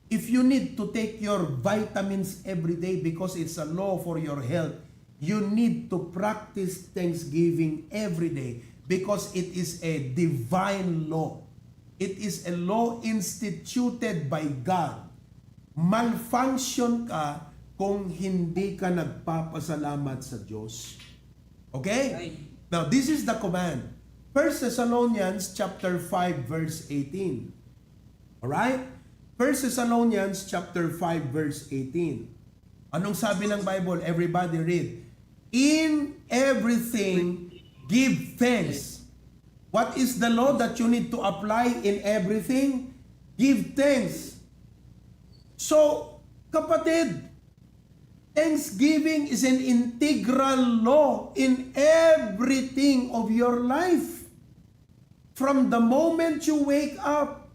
if you need to take your vitamins every day because it's a law for your health, you need to practice thanksgiving every day because it is a divine law. It is a law instituted by God. Malfunction ka kung hindi ka nagpapasalamat sa Diyos. Okay? Now, this is the command. First Thessalonians chapter five, verse eighteen. Alright? First Thessalonians chapter five, verse eighteen. Anong sabi ng Bible? Everybody read. "In everything, give thanks." What is the law that you need to apply in everything? Give thanks. So, kapatid, thanksgiving is an integral law in everything of your life. From the moment you wake up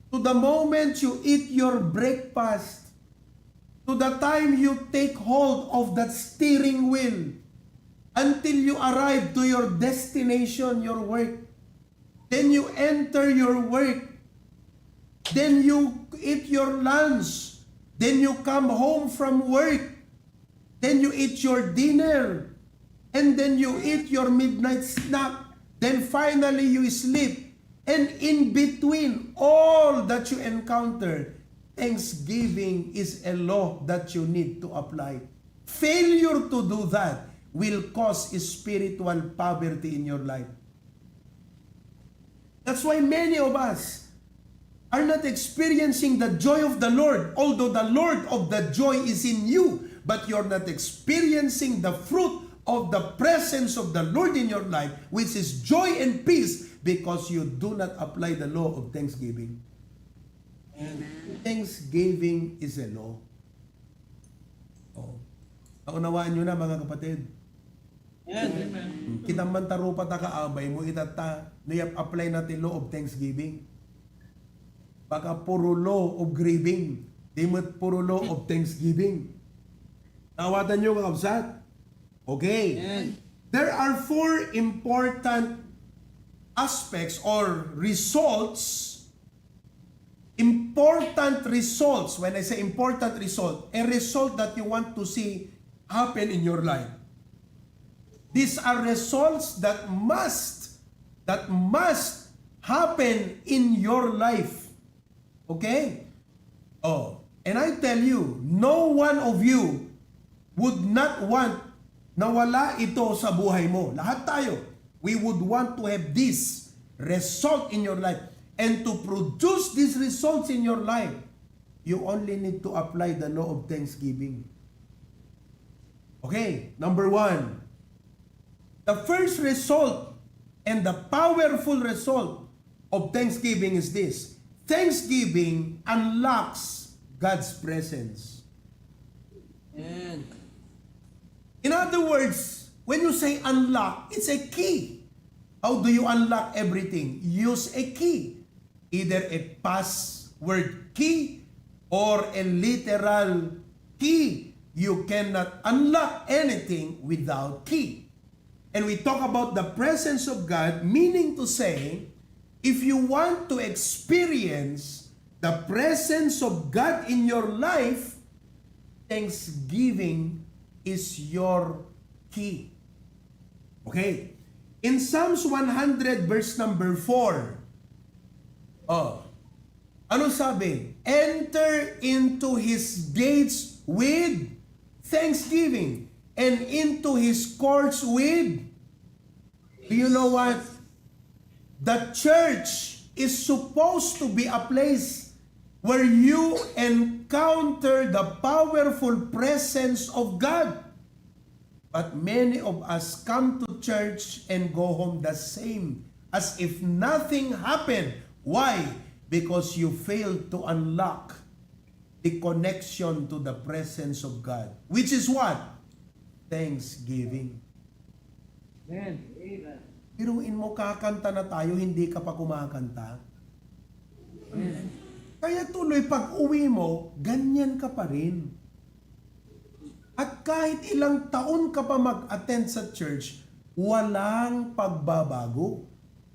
to the moment you eat your breakfast, to the time you take hold of that steering wheel, until you arrive to your destination, your work, then you enter your work, then you eat your lunch, then you come home from work, then you eat your dinner, and then you eat your midnight snack, then finally you sleep. And in between all that you encounter, thanksgiving is a law that you need to apply. Failure to do that will cause spiritual poverty in your life. That's why many of us are not experiencing the joy of the Lord, although the Lord of the joy is in you, but you're not experiencing the fruit of the presence of the Lord in your life, which is joy and peace, because you do not apply the law of thanksgiving. Thanksgiving is a law. Oh. Naunawaan nyo na, mga kapatid? Amen. Hmm, kita man ta rupa ta kaabay mo, itatta, no, i-apply na ti law of thanksgiving. Baka puro law of grieving, di met puro law of thanksgiving. Naawatan nyo, kakabsat? Okay. Amen. There are four important aspects or results, important results. When I say important result, a result that you want to see happen in your life. These are results that must, that must happen in your life. Okay? Oh, and I tell you, no one of you would not want na wala ito sa buhay mo. Lahat tayo, we would want to have this result in your life. And to produce these results in your life, you only need to apply the law of thanksgiving. Okay, number one, the first result and the powerful result of thanksgiving is this: Thanksgiving unlocks God's presence. Amen. In other words, when you say unlock, it's a key. How do you unlock everything? Use a key. Either a password key or a literal key. You cannot unlock anything without key. And we talk about the presence of God, meaning to say, if you want to experience the presence of God in your life, thanksgiving is your key. Okay? In Psalms one hundred, verse number four, oh, ano sabi? Enter into his gates with thanksgiving and into his courts with, do you know what? The church is supposed to be a place where you encounter the powerful presence of God. But many of us come to church and go home the same, as if nothing happened. Why? Because you failed to unlock the connection to the presence of God, which is what? Thanksgiving. Amen. Biruin mo, kakanta na tayo, hindi ka pa kumakanta. Kaya tuloy, pag uwi mo, ganyan ka pa rin. At kahit ilang taon ka pa mag-attend sa church, walang pagbabago.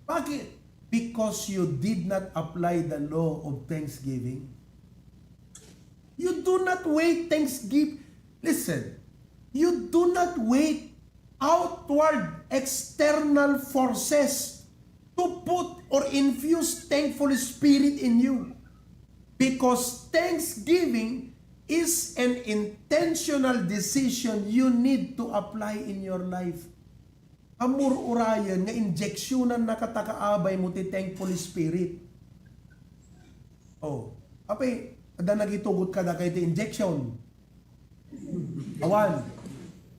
Bakit? Because you did not apply the law of thanksgiving. You do not wait thanksgiving. Listen, you do not wait outward external forces to put or infuse thankful spirit in you. Because thanksgiving is an intentional decision you need to apply in your life. Amor urayen nga injeksyonan na kata kaabay mo ti thankful spirit. Oh, apay, adda nagitugot kadaka iti injection. Awan.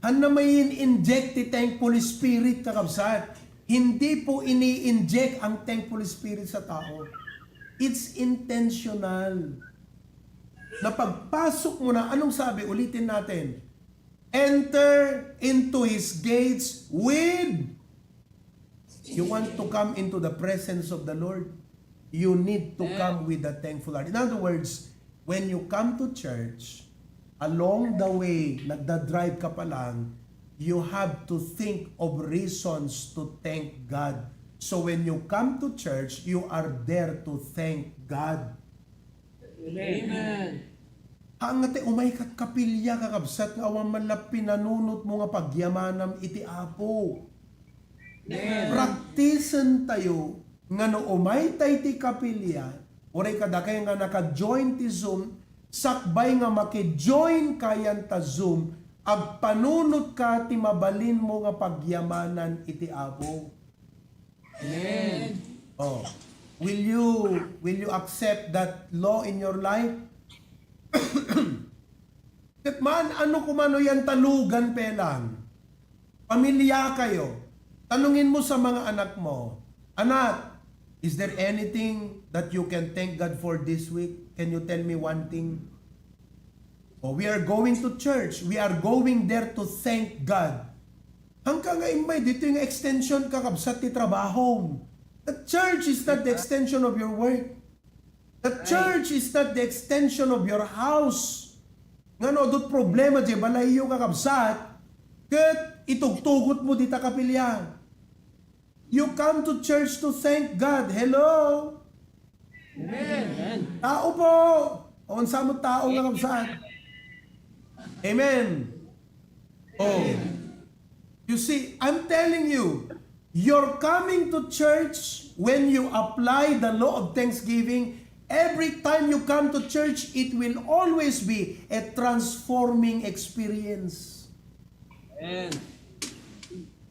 Hanna main-inject ti thankful spirit, kakabsat. Hindi po ini-inject ang thankful spirit sa tao. It's intentional. Na pagpasok mo na, anong sabi? Ulitin natin. Enter into his gates with, you want to come into the presence of the Lord, you need to come with a thankful heart. In other words, when you come to church, along the way, nagda-drive ka pa lang, you have to think of reasons to thank God. So when you come to church, you are there to thank God. Amen. Haan nga ti umay kat kapilya, kakabsat, nga awan man la pinanunot mo nga pagyamanam iti Apo. Amen. Praktisen tayo nga no umay tay ti kapilya, uray kadakay nga naka-join ti Zoom, sakbay nga maki-join kayan ta Zoom, agpanunot ka ti mabalin mo nga pagyamanan iti Apo. Amen. Oh. Will you, will you accept that law in your life? Ket man, ano kumano yan, talugan pelang. Pamilya kayo. Tanungin mo sa mga anak mo, "Anak, is there anything that you can thank God for this week? Can you tell me one thing?" Oh, we are going to church. We are going there to thank God. Hangka nga immay, ditoy nga extension, kakabsat, ti trabahom. The church is not the extension of your work. The church is not the extension of your house. Nga no, adut problema di balayyo, kakabsat, ket itugtugot mo dita kapilya. You come to church to thank God. Hello? Amen. Tao po. Awan sa mo tao nga kabsat. Amen. Oh. You see, I'm telling you, you're coming to church when you apply the law of thanksgiving. Every time you come to church, it will always be a transforming experience. Amen.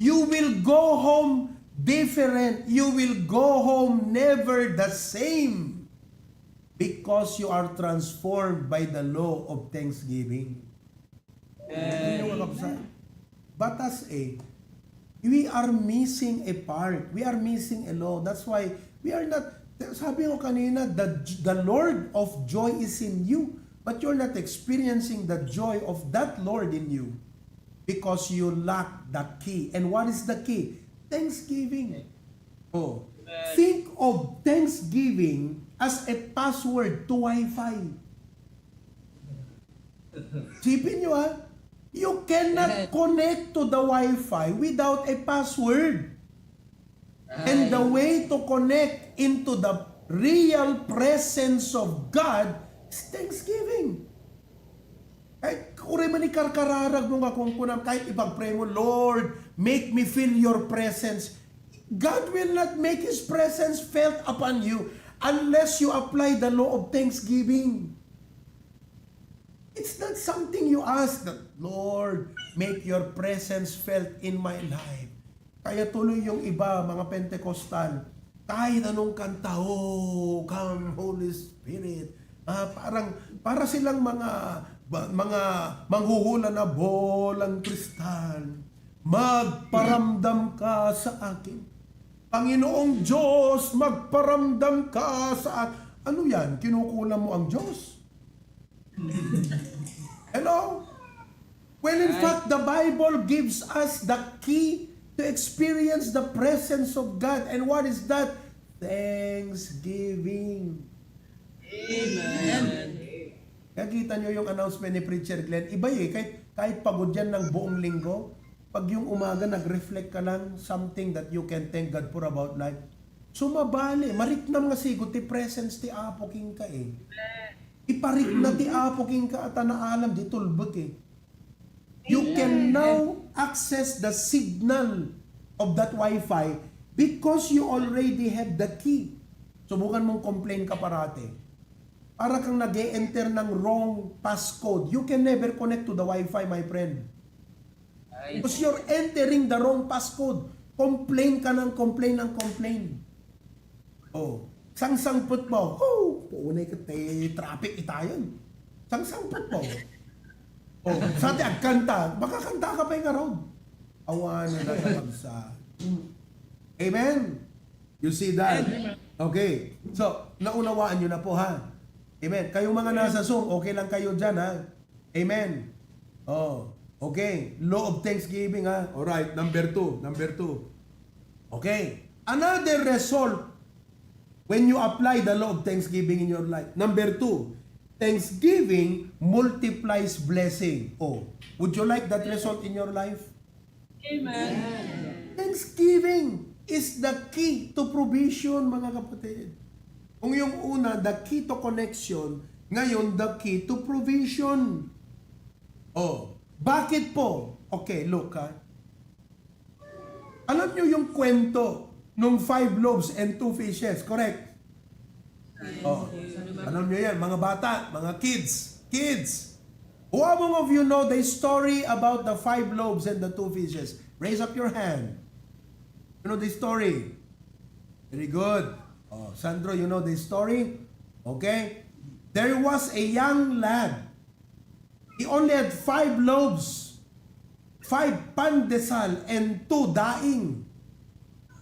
You will go home different. You will go home never the same because you are transformed by the law of thanksgiving. Hindi nyo kakabsat. Batas eh. We are missing a part. We are missing a law. That's why we are not, Sabi ko kanina, the, the Lord of joy is in you, but you're not experiencing the joy of that Lord in you because you lack the key. And what is the key? Thanksgiving. Oh. Think of thanksgiving as a password to Wi-Fi. Sipin nyo, ah, you cannot connect to the Wi-Fi without a password. And the way to connect into the real presence of God is thanksgiving. Ay, uray man ikarkararag mo nga kunkunam, kahit ipagpray mo, "Lord, make me feel your presence." God will not make His presence felt upon you unless you apply the law of thanksgiving. It's not something you ask that, "Lord, make your presence felt in my life." Kaya tuloy yung iba, mga Pentecostal, kahit anong kanta, "Oh, come, Holy Spirit." Ah, parang, para silang mga, ba-, mga manghuhula na bolang kristal. "Magparamdam ka sa akin. Panginoong Diyos, magparamdam ka sa ak-," Ano yan? Kinukulam mo ang Diyos? Hello? Well, in fact, the Bible gives us the key to experience the presence of God. And what is that? Thanksgiving. Amen. Kaya kita nyo yung announcement ni Preacher Glenn. Iba eh, kahit, kahit pagod yan ng buong linggo, pag yung umaga, nag-reflect ka lang something that you can thank God for about life. Sumabali, mariknam nga sigud ti presence ti Apo kenka eh. Iparikna ti Apo kenka a ta naalam di tulbek eh. You can now access the signal of that Wi-Fi because you already have the key. Subukan mong complain ka parati. Para kang nag-e-enter ng wrong passcode. You can never connect to the Wi-Fi, my friend. Because you're entering the wrong passcode. Complain ka ng complain ng complain. Oh, sangsangpet mo. Oh, puunay ka, te, traffic itayon. Sangsangpet mo. Oh, sa ti agkanta, makakanta ka pa yung araw. Awan na nagkakabsa. Amen? You see that? Okay. So, naunawaan nyo na po, ha? Amen. Kayong mga nasa Zoom, okay lang kayo dyan, ha? Amen. Oh, okay. Law of thanksgiving, ha? Alright, number two. Number two. Okay. Another result when you apply the law of thanksgiving in your life. Number two, thanksgiving multiplies blessing. Oh, would you like that result in your life? Amen. Thanksgiving is the key to provision, mga kapatid. Kung yung una, the key to connection, ngayon, the key to provision. Oh, bakit po? Okay, look ha. Alam nyo yung kwento nung five loaves and two fishes, correct? Oh, alam nyo yan, mga bata, mga kids, kids. Who among of you know the story about the five loaves and the two fishes? Raise up your hand. You know the story? Very good. Oh, Sandro, you know the story? Okay. There was a young lad. He only had five loaves, five pandesal, and two daing.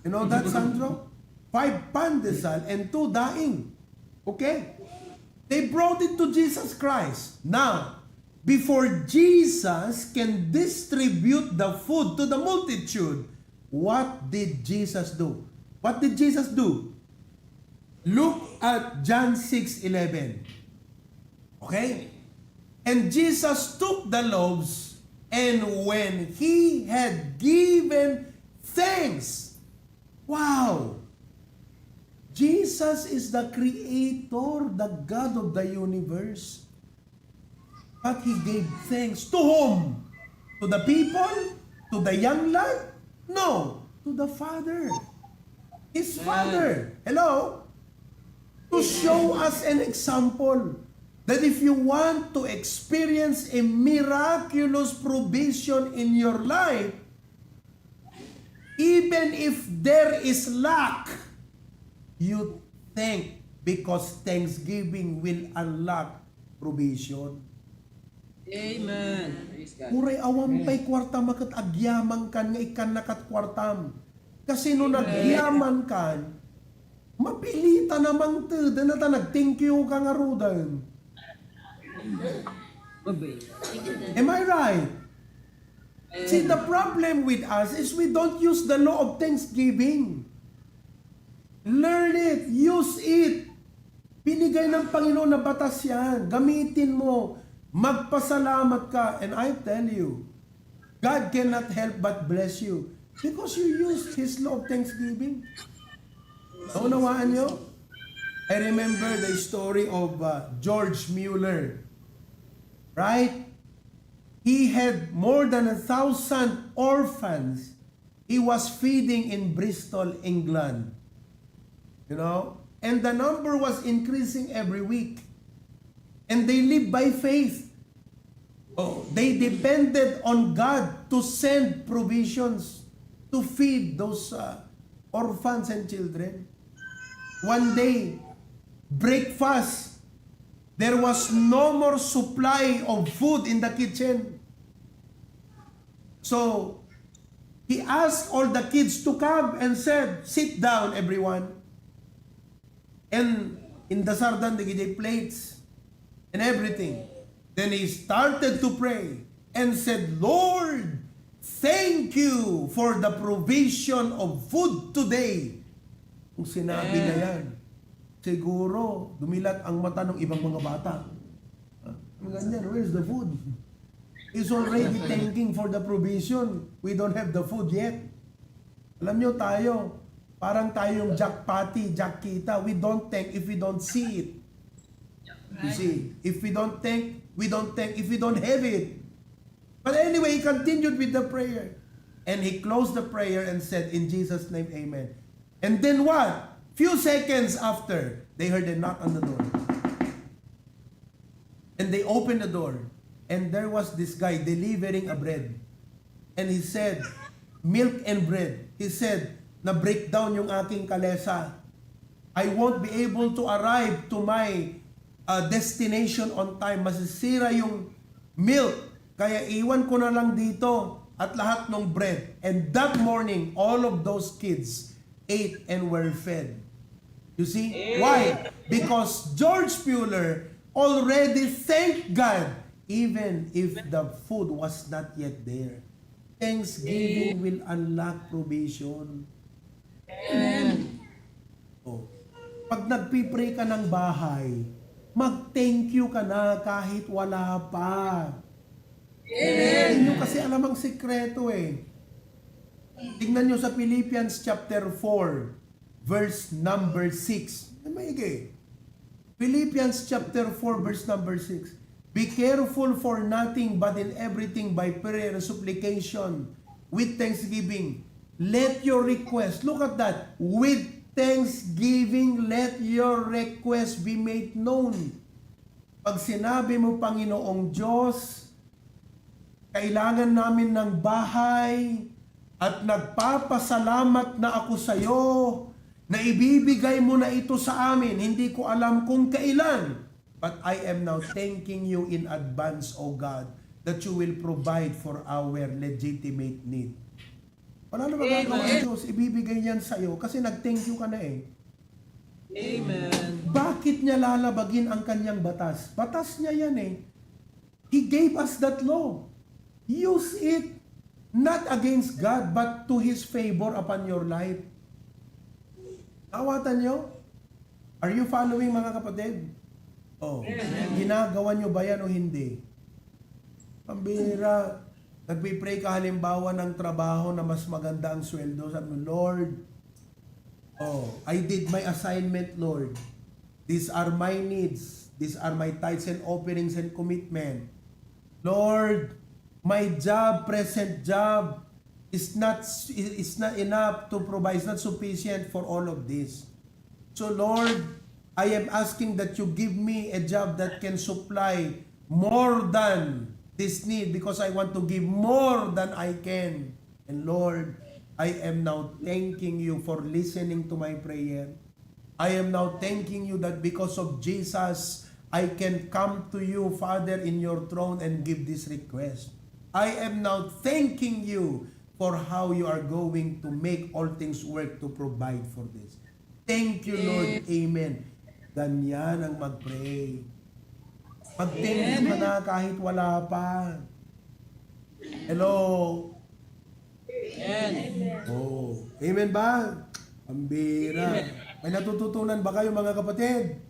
You know that, Sandro? Five pandesal and two daing. Okay? They brought it to Jesus Christ. Now, before Jesus can distribute the food to the multitude, what did Jesus do? What did Jesus do? Look at John six eleven. Okay? And Jesus took the loaves, and when he had given thanks, wow! Jesus is the creator, the God of the universe. But he gave thanks to whom? To the people? To the young lad? No, to the Father. His Father. Hello? To show us an example that if you want to experience a miraculous provision in your life, even if there is lack, you thank, because thanksgiving will unlock provision. Amen. Praise God. Uray awan pay kuartam ket agyamankan nga ikkannakat kuartam. Kasi no nagyamankan, Mapilitan a mangted, dana ta nag-thank you ka ngaruden. Am I right? See, the problem with us is we don't use the law of thanksgiving. Learn it. Use it. Binigay ng Panginoon na batas yan. Gamitin mo. Magpasalamat ka. And I tell you, God cannot help but bless you because you used His law of thanksgiving. Naunawaan nyo? I remember the story of uh, George Mueller. Right? He had more than a thousand orphans he was feeding in Bristol, England. You know? And the number was increasing every week. And they lived by faith. Oh, they depended on God to send provisions to feed those uh, orphans and children. One day, breakfast, there was no more supply of food in the kitchen. So, he asked all the kids to come and said, "Sit down, everyone." And indasardan dagiti plates and everything. Then he started to pray and said, "Lord, thank you for the provision of food today." Kung sinabi na yan, siguro dumilat ang mata ng ibang mga bata. Ah, ang ganyan, where's the food? He's already thanking for the provision. We don't have the food yet. Alam nyo tayo, parang tayong Jack Patty, Jack Kita. We don't thank if we don't see it. You see, if we don't thank, we don't thank if we don't have it. But anyway, he continued with the prayer. And he closed the prayer and said, "In Jesus' name, amen." And then what? Few seconds after, they heard a knock on the door. And they opened the door. And there was this guy delivering a bread. And he said, "Milk and bread." He said, "Na-breakdown yung aking kalesa. I won't be able to arrive to my uh, destination on time. Masisira yung milk. Kaya iwan ko na lang dito at lahat ng bread." And that morning, all of those kids ate and were fed. You see? Why? Because George Mueller already thanked God even if the food was not yet there. Thanksgiving will unlock provision. Amen. Oh. Pag nagpipray ka ng bahay, mag-thank you ka na kahit wala pa. Amen. Hindi nyo kasi alam ang sikreto eh. Tingnan nyo sa Philippians chapter four, verse number six. Ay, maigi. Philippians chapter four, verse number six. "Be careful for nothing, but in everything by prayer and supplication with thanksgiving, let your request," look at that, "with thanksgiving, let your request be made known." Pag sinabi mo, "Panginoong Diyos, kailangan namin ng bahay at nagpapasalamat na ako sa iyo na ibibigay mo na ito sa amin. Hindi ko alam kung kailan, but I am now thanking you in advance, O God, that you will provide for our legitimate need." Wala na magagawa ang Diyos, ibibigay niyan sa iyo kasi nag-thank you ka na eh. Amen. Bakit niya lalabagin ang kanyang batas? Batas niya yan eh. He gave us that law. Use it not against God but to His favor upon your life. Nawatan nyo? Are you following, mga kapatid? Oh, ginagawa nyo ba yan o hindi? Pambira, nagpipray ka halimbawa ng trabaho na mas maganda ang sweldo. Sabi mo, "Lord, oh, I did my assignment, Lord. These are my needs. These are my tithes and offerings and commitment. Lord, my job, present job, is not, is not enough to provide, is not sufficient for all of this. So Lord, I am asking that you give me a job that can supply more than this need because I want to give more than I can." And Lord, I am now thanking you for listening to my prayer. I am now thanking you that because of Jesus, I can come to you, Father, in your throne and give this request. I am now thanking you for how you are going to make all things work to provide for this. Thank you, Lord. Amen. Ganyan ang mag-pray. Mag-thank you ka na kahit wala pa. Hello? Amen. Oh. Amen ba? Pambira. May natututunan ba kayo, mga kapatid?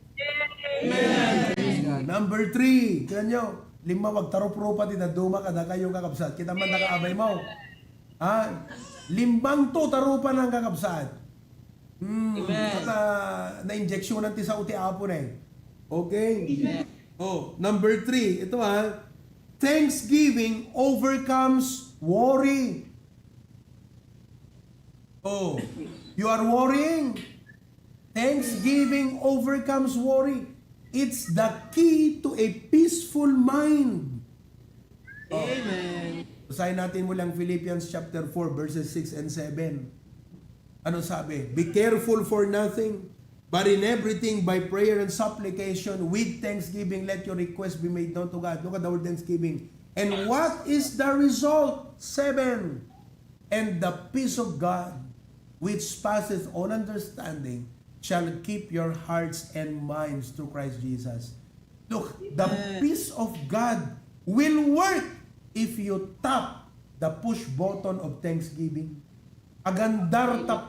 Amen. Number three. Tingnan nyo. Lima, wag tarup-rupa ti daduma kada kayo, kakabsat. Kita man nakaabay mo. Ha? Limbang to, tarupa ng kakabsat. Hmm, Amen. At, ah, na-injeksyonan ti sao ti Apo na eh. Okay? Amen. Oh, number three, ito ha. Thanksgiving overcomes worry. Oh, you are worrying? Thanksgiving overcomes worry. It's the key to a peaceful mind. Oh. Amen. Basahin natin muli ang Philippians chapter four, verses six and seven. Ano sabi? "Be careful for nothing, but in everything by prayer and supplication, with thanksgiving, let your request be made known to God." Look at the word thanksgiving. And what is the result? Seven. "And the peace of God, which passeth all understanding, shall keep your hearts and minds through Christ Jesus." Look, the Amen. Peace of God will work if you tap the push button of thanksgiving. Agandar tap,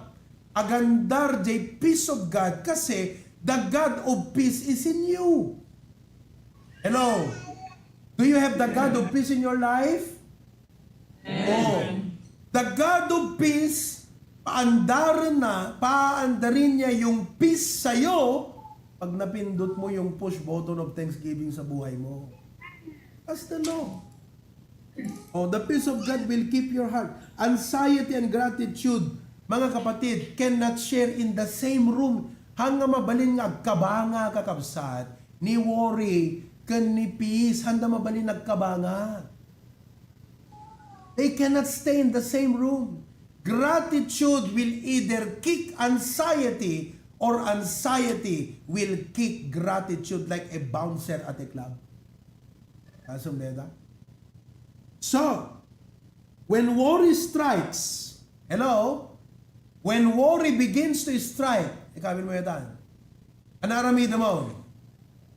agandar jay peace of God kasi the God of peace is in you. Hello? Do you have the God of peace in your life? Oh. The God of peace, paandarin na, paandarin niya yung peace sa'yo pag napindot mo yung push button of thanksgiving sa buhay mo. That's the law. Oh, the peace of God will keep your heart. Anxiety and gratitude, mga kapatid, cannot share in the same room. Hanga mabalin nga agkabanga, kakabsat, ni worry, ken ni peace, handa mabalin agkabanga. They cannot stay in the same room. Gratitude will either kick anxiety or anxiety will kick gratitude like a bouncer at a club. Kasumleda? So, when worry strikes, hello? When worry begins to strike, ikabil mo yata. Ano aramid mo?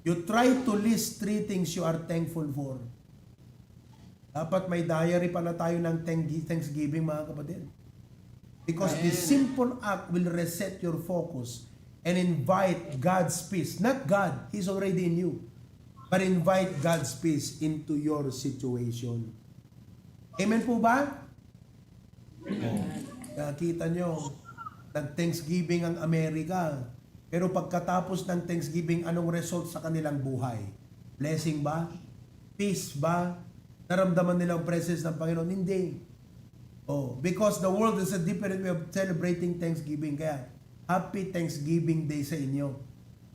You try to list three things you are thankful for. Dapat may diary pala tayo ng thank- Thanksgiving, mga kapatid. Because this simple act will reset your focus and invite God's peace. Not God, He's already in you. But invite God's peace into your situation. Amen po ba? Oh. Nakita nyo, nag-Thanksgiving ang Amerika. Pero pagkatapos ng Thanksgiving, anong result sa kanilang buhay? Blessing ba? Peace ba? Naramdaman nila ang presence ng Panginoon? Hindi. Oh, because the world is a different way of celebrating Thanksgiving. Kaya, happy Thanksgiving Day sa inyo.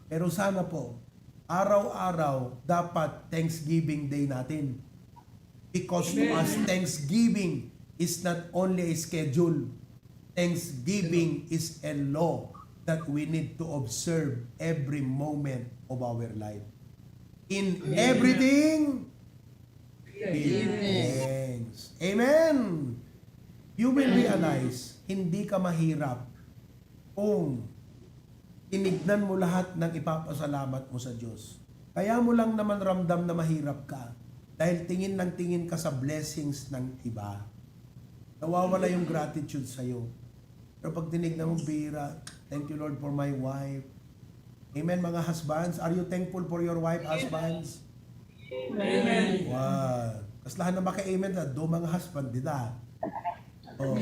Pero sana po, araw-araw dapat Thanksgiving Day natin. Because to us, Thanksgiving is not only a schedule. Thanksgiving is a law that we need to observe every moment of our life. In everything, give thanks. Amen. You will realize, hindi ka mahirap kung tinignan mo lahat ng ipapasalamat mo sa Diyos. Kaya mo lang naman ramdam na mahirap ka dahil tingin ng tingin ka sa blessings ng iba. Nawawala yung gratitude sa'yo. Pero pag tinignan mo, bira, "Thank you, Lord, for my wife." Amen, mga husbands. Are you thankful for your wife, husbands? Amen. Wow. Kaslahan na maka-amen ta, do mga husband, dita. Oh.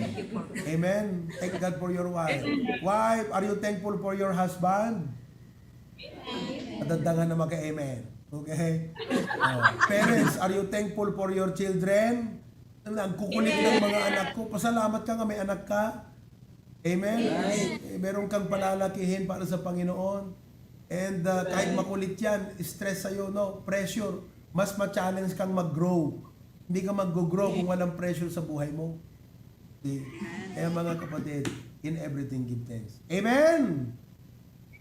Amen. Thank God for your wife. Wife, are you thankful for your husband? Adaddangan na maka-amen. Okay? Oh. Parents, are you thankful for your children? Ang kukulit ng mga anak ko. Pasalamat ka nga may anak ka. Amen? Eh, meron kang palalakihin para sa Panginoon. And uh, kahit makulit yan, stress sa'yo, no? Pressure. Mas ma-challenge kang mag-grow. Hindi ka mag-grow kung walang pressure sa buhay mo. Okay? Kaya mga kapatid, in everything give thanks. Amen!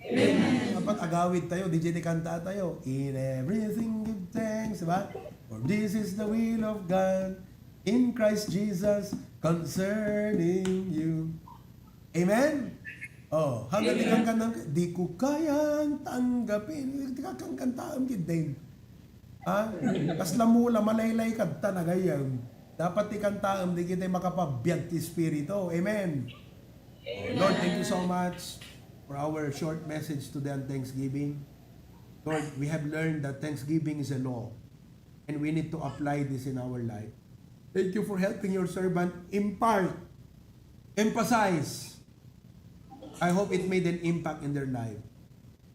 Amen! Dapat agawid tayo, D J, di kanta tayo. In everything give thanks, di ba? For this is the will of God in Christ Jesus concerning you. Amen? Oh, hanggang di kang kanang, "Di ko kayang tanggapin." Di ka kang kantaem, kid din. Ha? Kasla mula, malaylay kadta, nagayam. Dapat ti kantaem, di kita makapabiag ti Espiritu. Amen. Lord, thank you so much for our short message today on Thanksgiving. Lord, we have learned that Thanksgiving is a law, and we need to apply this in our life. Thank you for helping your servant impart, emphasize. I hope it made an impact in their life.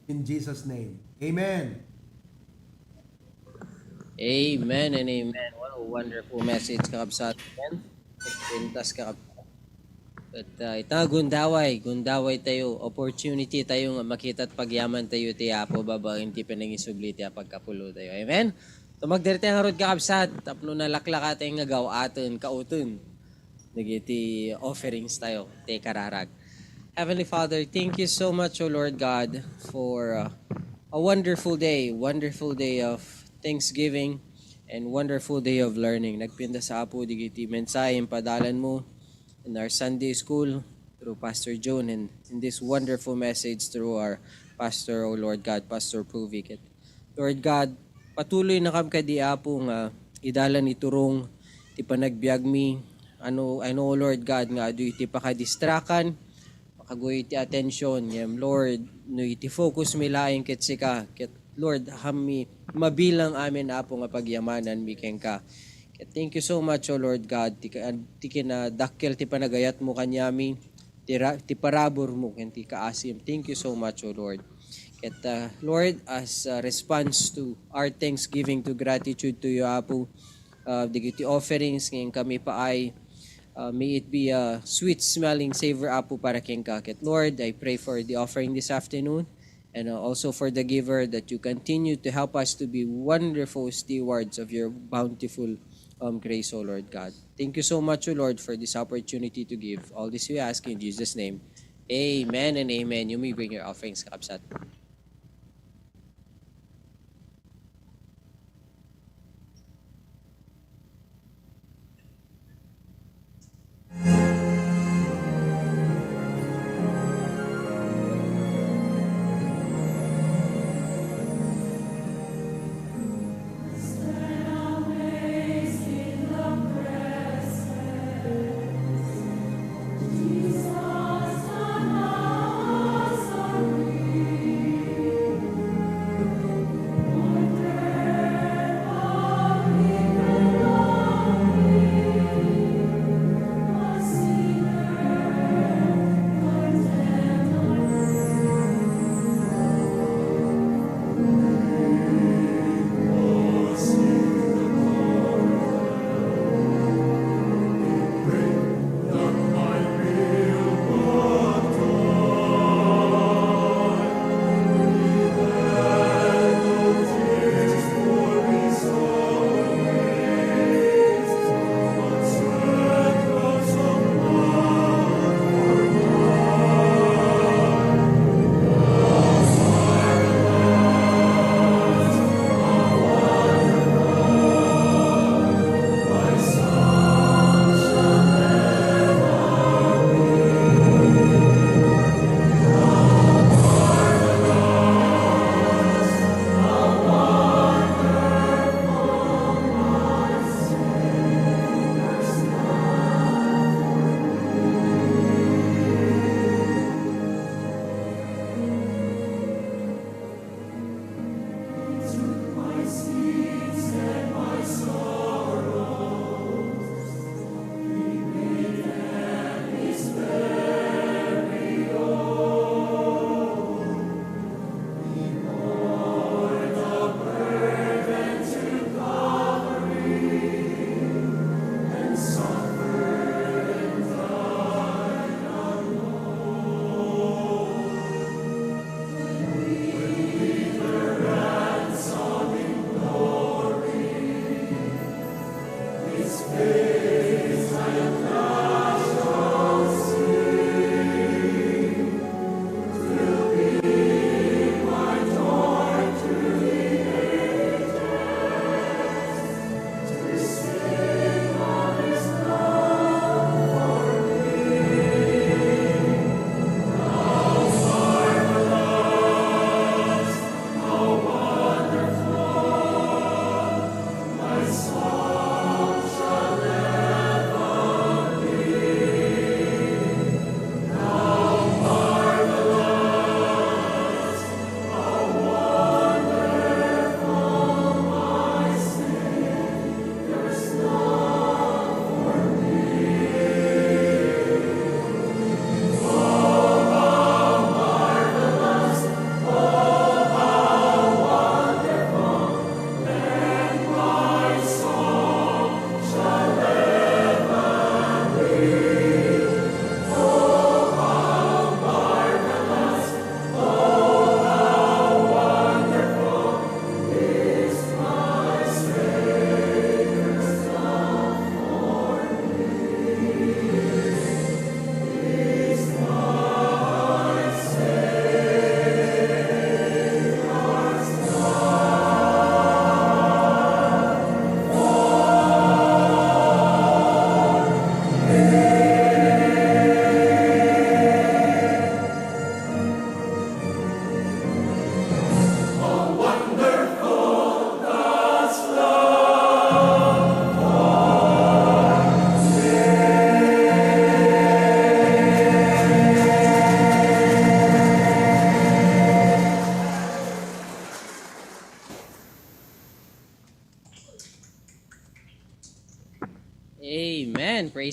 In Jesus' name, amen. Amen and amen. What a wonderful message, kakabsat. Amen. Pintas, kakabsat. But uh, ita gundaway, gundaway tayo, opportunity tayo nga makita at pagyaman tayo ti Apo babaen ti panangisubli ti apagkapulo tayo. Amen? Tumagder tayo ngarud, kakabsat, tapno nalaklaka tayo nga gaw-aten, kauten dagiti offerings tayo, ti kararag. Heavenly Father, thank you so much, O Lord God, for uh, a wonderful day, wonderful day of thanksgiving, and wonderful day of learning. Nagpintas, Apo, dagiti mensahe impadalan mo in our Sunday school through Pastor June, and in this wonderful message through our pastor, O Lord God, Pastor Puvic. Lord God, patuloy na kam kadi, Apo, nga idalan iturong ti panagbiagmi. Ano, I know, Lord God, nga adu iti pakadistrakan, makaguy ti atensyon. Ngem, Lord, no iti focus mi laeng ket sika, ket, Lord, hammi mabilang amin, Apo, nga pagyamananmi kenka. Ket thank you so much, O Lord God, ti, ka- ti kinadakkel ti panagayatmo kaniami, ti, ra- ti paraburmo ken ti kaasim. Thank you so much, O Lord. Ket, uh, Lord, as a response to our thanksgiving, to gratitude to you, Apo, uh, dagiti offerings nga inkami paay, uh, may it be a sweet-smelling savor, Apo, para kenka. Ket, Lord, I pray for the offering this afternoon and uh, also for the giver, that you continue to help us to be wonderful stewards of your bountiful um, grace, O Lord God. Thank you so much, O Lord, for this opportunity to give. All this we ask in Jesus' name. Amen and amen. You may bring your offerings, kakabsat.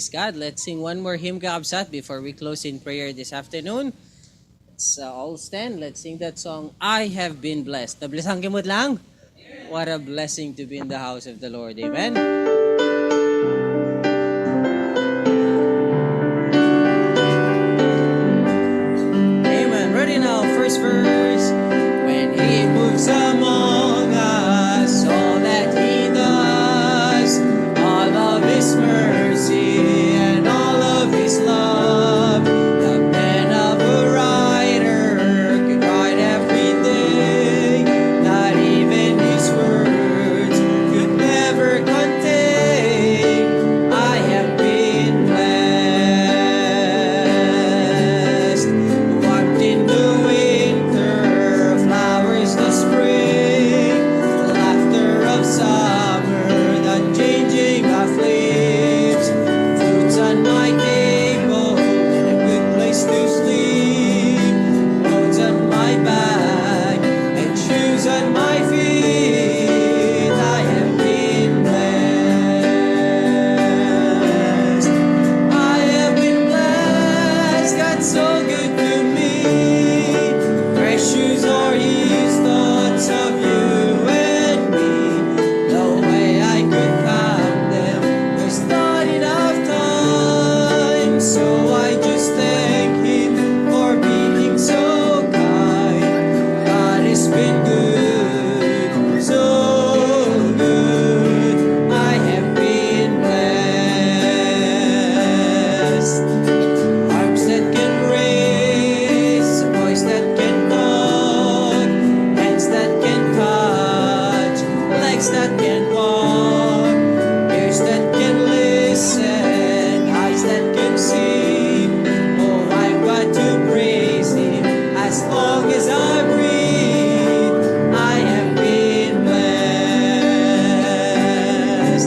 God. Let's sing one more hymn, kakabsat, before we close in prayer this afternoon. Let's uh, all stand. Let's sing that song, "I Have Been Blessed." Nablessan ka met lang? What a blessing to be in the house of the Lord. Amen. Amen. Ready now, first verse. When he moves among us, all that he does, all of his mercy and all of his love, the pen of a writer could write everything that even his words could never contain. I have been blessed, warmth in the winter, flowers the spring, laughter of summer, the changing of leaves, foods on my table, and a good place to sleep, clothes on my back, and shoes on my feet. I have been blessed. I have been blessed. God's so good to me. Precious are his thoughts of you and me. No way I could count them. There's not enough time, so I just thank him for being so kind. God has been good, so good. I have been blessed. Arms that can raise, a voice that can talk, hands that can touch, legs that can walk, ears that can listen, eyes that can see. Oh, I've got to praise him as long as I breathe. I have been blessed.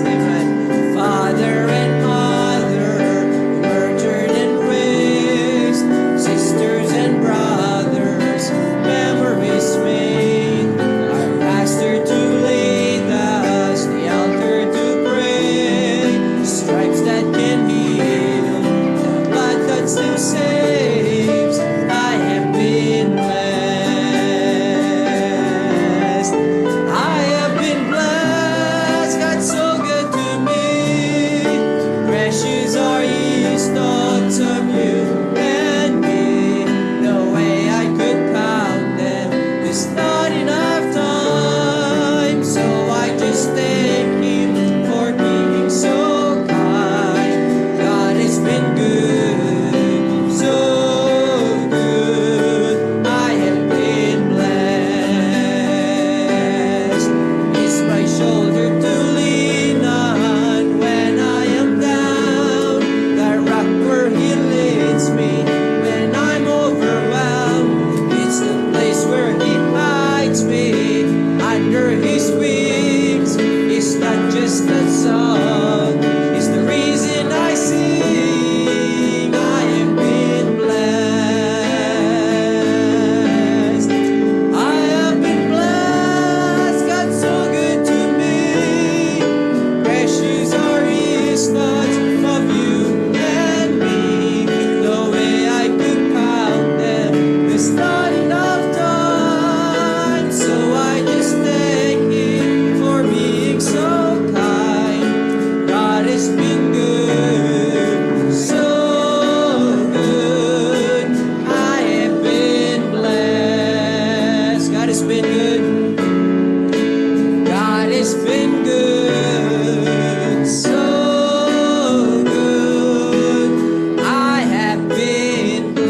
Amen. Father and mother, nurtured and raised, sisters and brothers, memories made. Our pastor to lead us, the altar to pray, stripes that can heal, the blood that still saves. I have been blessed. I have been blessed. God's so good to me. Precious are his thoughts of you and me. No way I could count them. There's not enough time, so I just thank him for being so kind. God has been good, so good. I have been blessed. He's my shoulder to lean on when I am down. The rock where he leads me when I'm overwhelmed. It's the place where he hides me under his wings. It's not just a song, it's the reason I sing. I have been blessed. I have been blessed. God's so good to me. Precious are his thoughts of you and me. No way I could count them. There's not enough time, so I just thank him for being so kind. God has been good, so good. I have been blessed. God has been good. God has been good, so good. I have been blessed.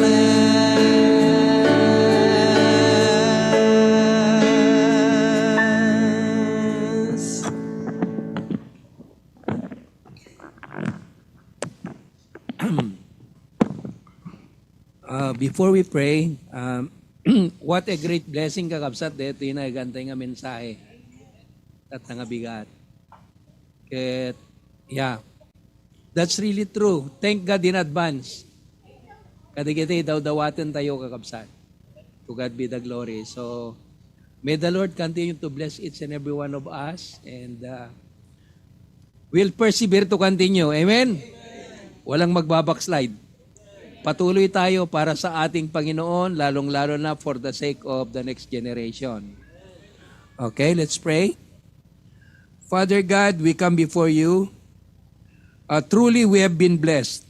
Uh, before we pray, um, what a great blessing, kakabsat, daytoy nga naigantay nga mensahe. Tatta nga bigat. Ket, yeah, that's really true. Thank God in advance. Kadagiti dawdawaten tayo, kakabsat. To God be the glory. So, may the Lord continue to bless each and every one of us, and uh, we'll persevere to continue. Amen? Walang magbabackslide. Patuloy tayo para sa ating Panginoon, lalong-lalo na for the sake of the next generation. Okay, let's pray. Father God, we come before you. Uh, truly, we have been blessed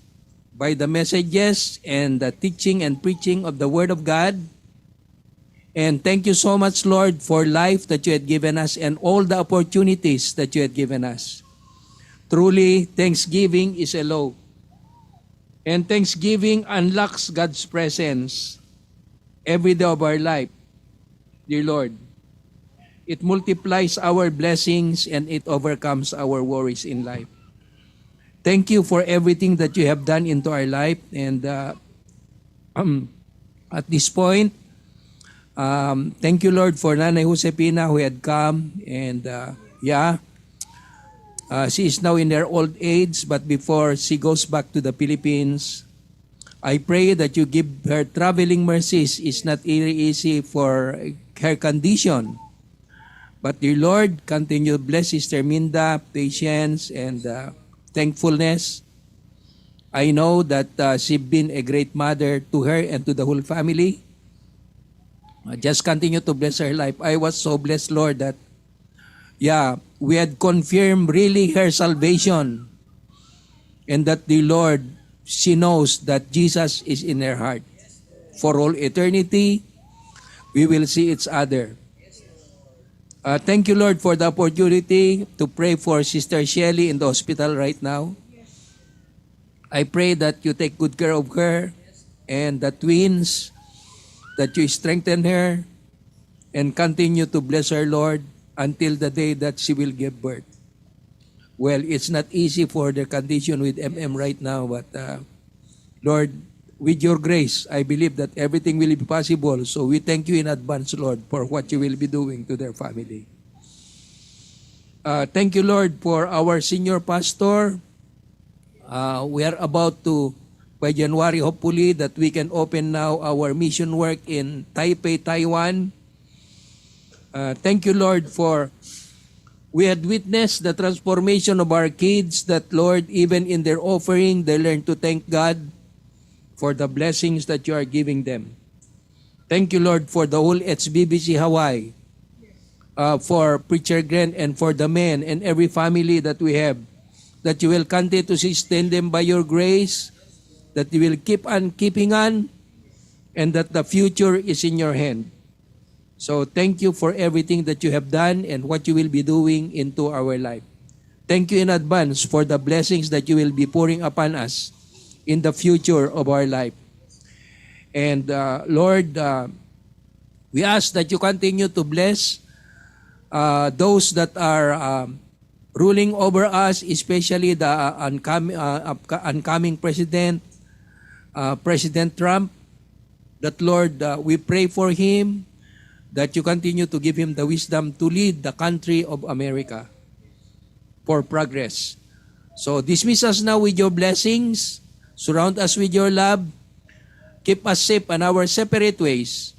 by the messages and the teaching and preaching of the Word of God. And thank you so much, Lord, for life that you had given us and all the opportunities that you had given us. Truly, thanksgiving is a law. And thanksgiving unlocks God's presence every day of our life, dear Lord. It multiplies our blessings and it overcomes our worries in life. Thank you for everything that you have done into our life. And uh, um, at this point, um, thank you, Lord, for Nanay Josefina who had come. And uh, yeah, uh, she is now in her old age, but before she goes back to the Philippines, I pray that you give her traveling mercies. It's not really easy for her condition. But dear Lord, continue to bless Sister Minda, patience, and uh, thankfulness. I know that uh, she's been a great mother to her and to the whole family. Uh, just continue to bless her life. I was so blessed, Lord, that, yeah, we had confirmed really her salvation. And that the Lord, she knows that Jesus is in her heart. For all eternity, we will see each other. Uh, thank you, Lord, for the opportunity to pray for Sister Shelly in the hospital right now. I pray that you take good care of her and the twins, that you strengthen her and continue to bless her, Lord, until the day that she will give birth. Well, it's not easy for their condition with M M right now, but uh, Lord, with your grace, I believe that everything will be possible. So we thank you in advance, Lord, for what you will be doing to their family. Uh, thank you, Lord, for our senior pastor. Uh, we are about to, by January, hopefully, that we can open now our mission work in Taipei, Taiwan. Uh, thank you, Lord, for we had witnessed the transformation of our kids, that, Lord, even in their offering, they learn to thank God for the blessings that you are giving them. Thank you, Lord, for the whole H B B C Hawaii, uh, for Preacher Glenn and for the men and every family that we have, that you will continue to sustain them by your grace, that you will keep on keeping on, and that the future is in your hand. So thank you for everything that you have done and what you will be doing into our life. Thank you in advance for the blessings that you will be pouring upon us in the future of our life. And uh, Lord, uh, we ask that you continue to bless uh, those that are um, ruling over us, especially the uh, oncom- uh, upco- oncoming president, uh, President Trump. That, Lord, uh, we pray for him, that you continue to give him the wisdom to lead the country of America for progress. So dismiss us now with your blessings, surround us with your love, keep us safe on our separate ways.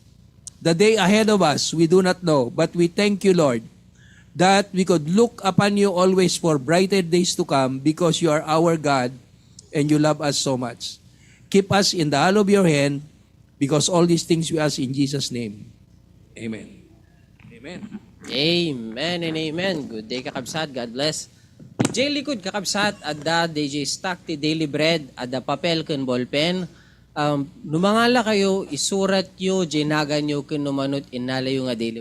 The day ahead of us, we do not know, but we thank you, Lord, that we could look upon you always for brighter days to come because you are our God and you love us so much. Keep us in the hollow of your hand, because all these things we ask in Jesus' name. Amen. Amen. Amen and amen. Good day, kakabsat. God bless. Diay likod, kakabsat, adda diay stock ti Daily Bread, adda papel ken ballpen. Um, no mangalakayo, isuratyo diay naganyo ken no mano ti innalayo nga Daily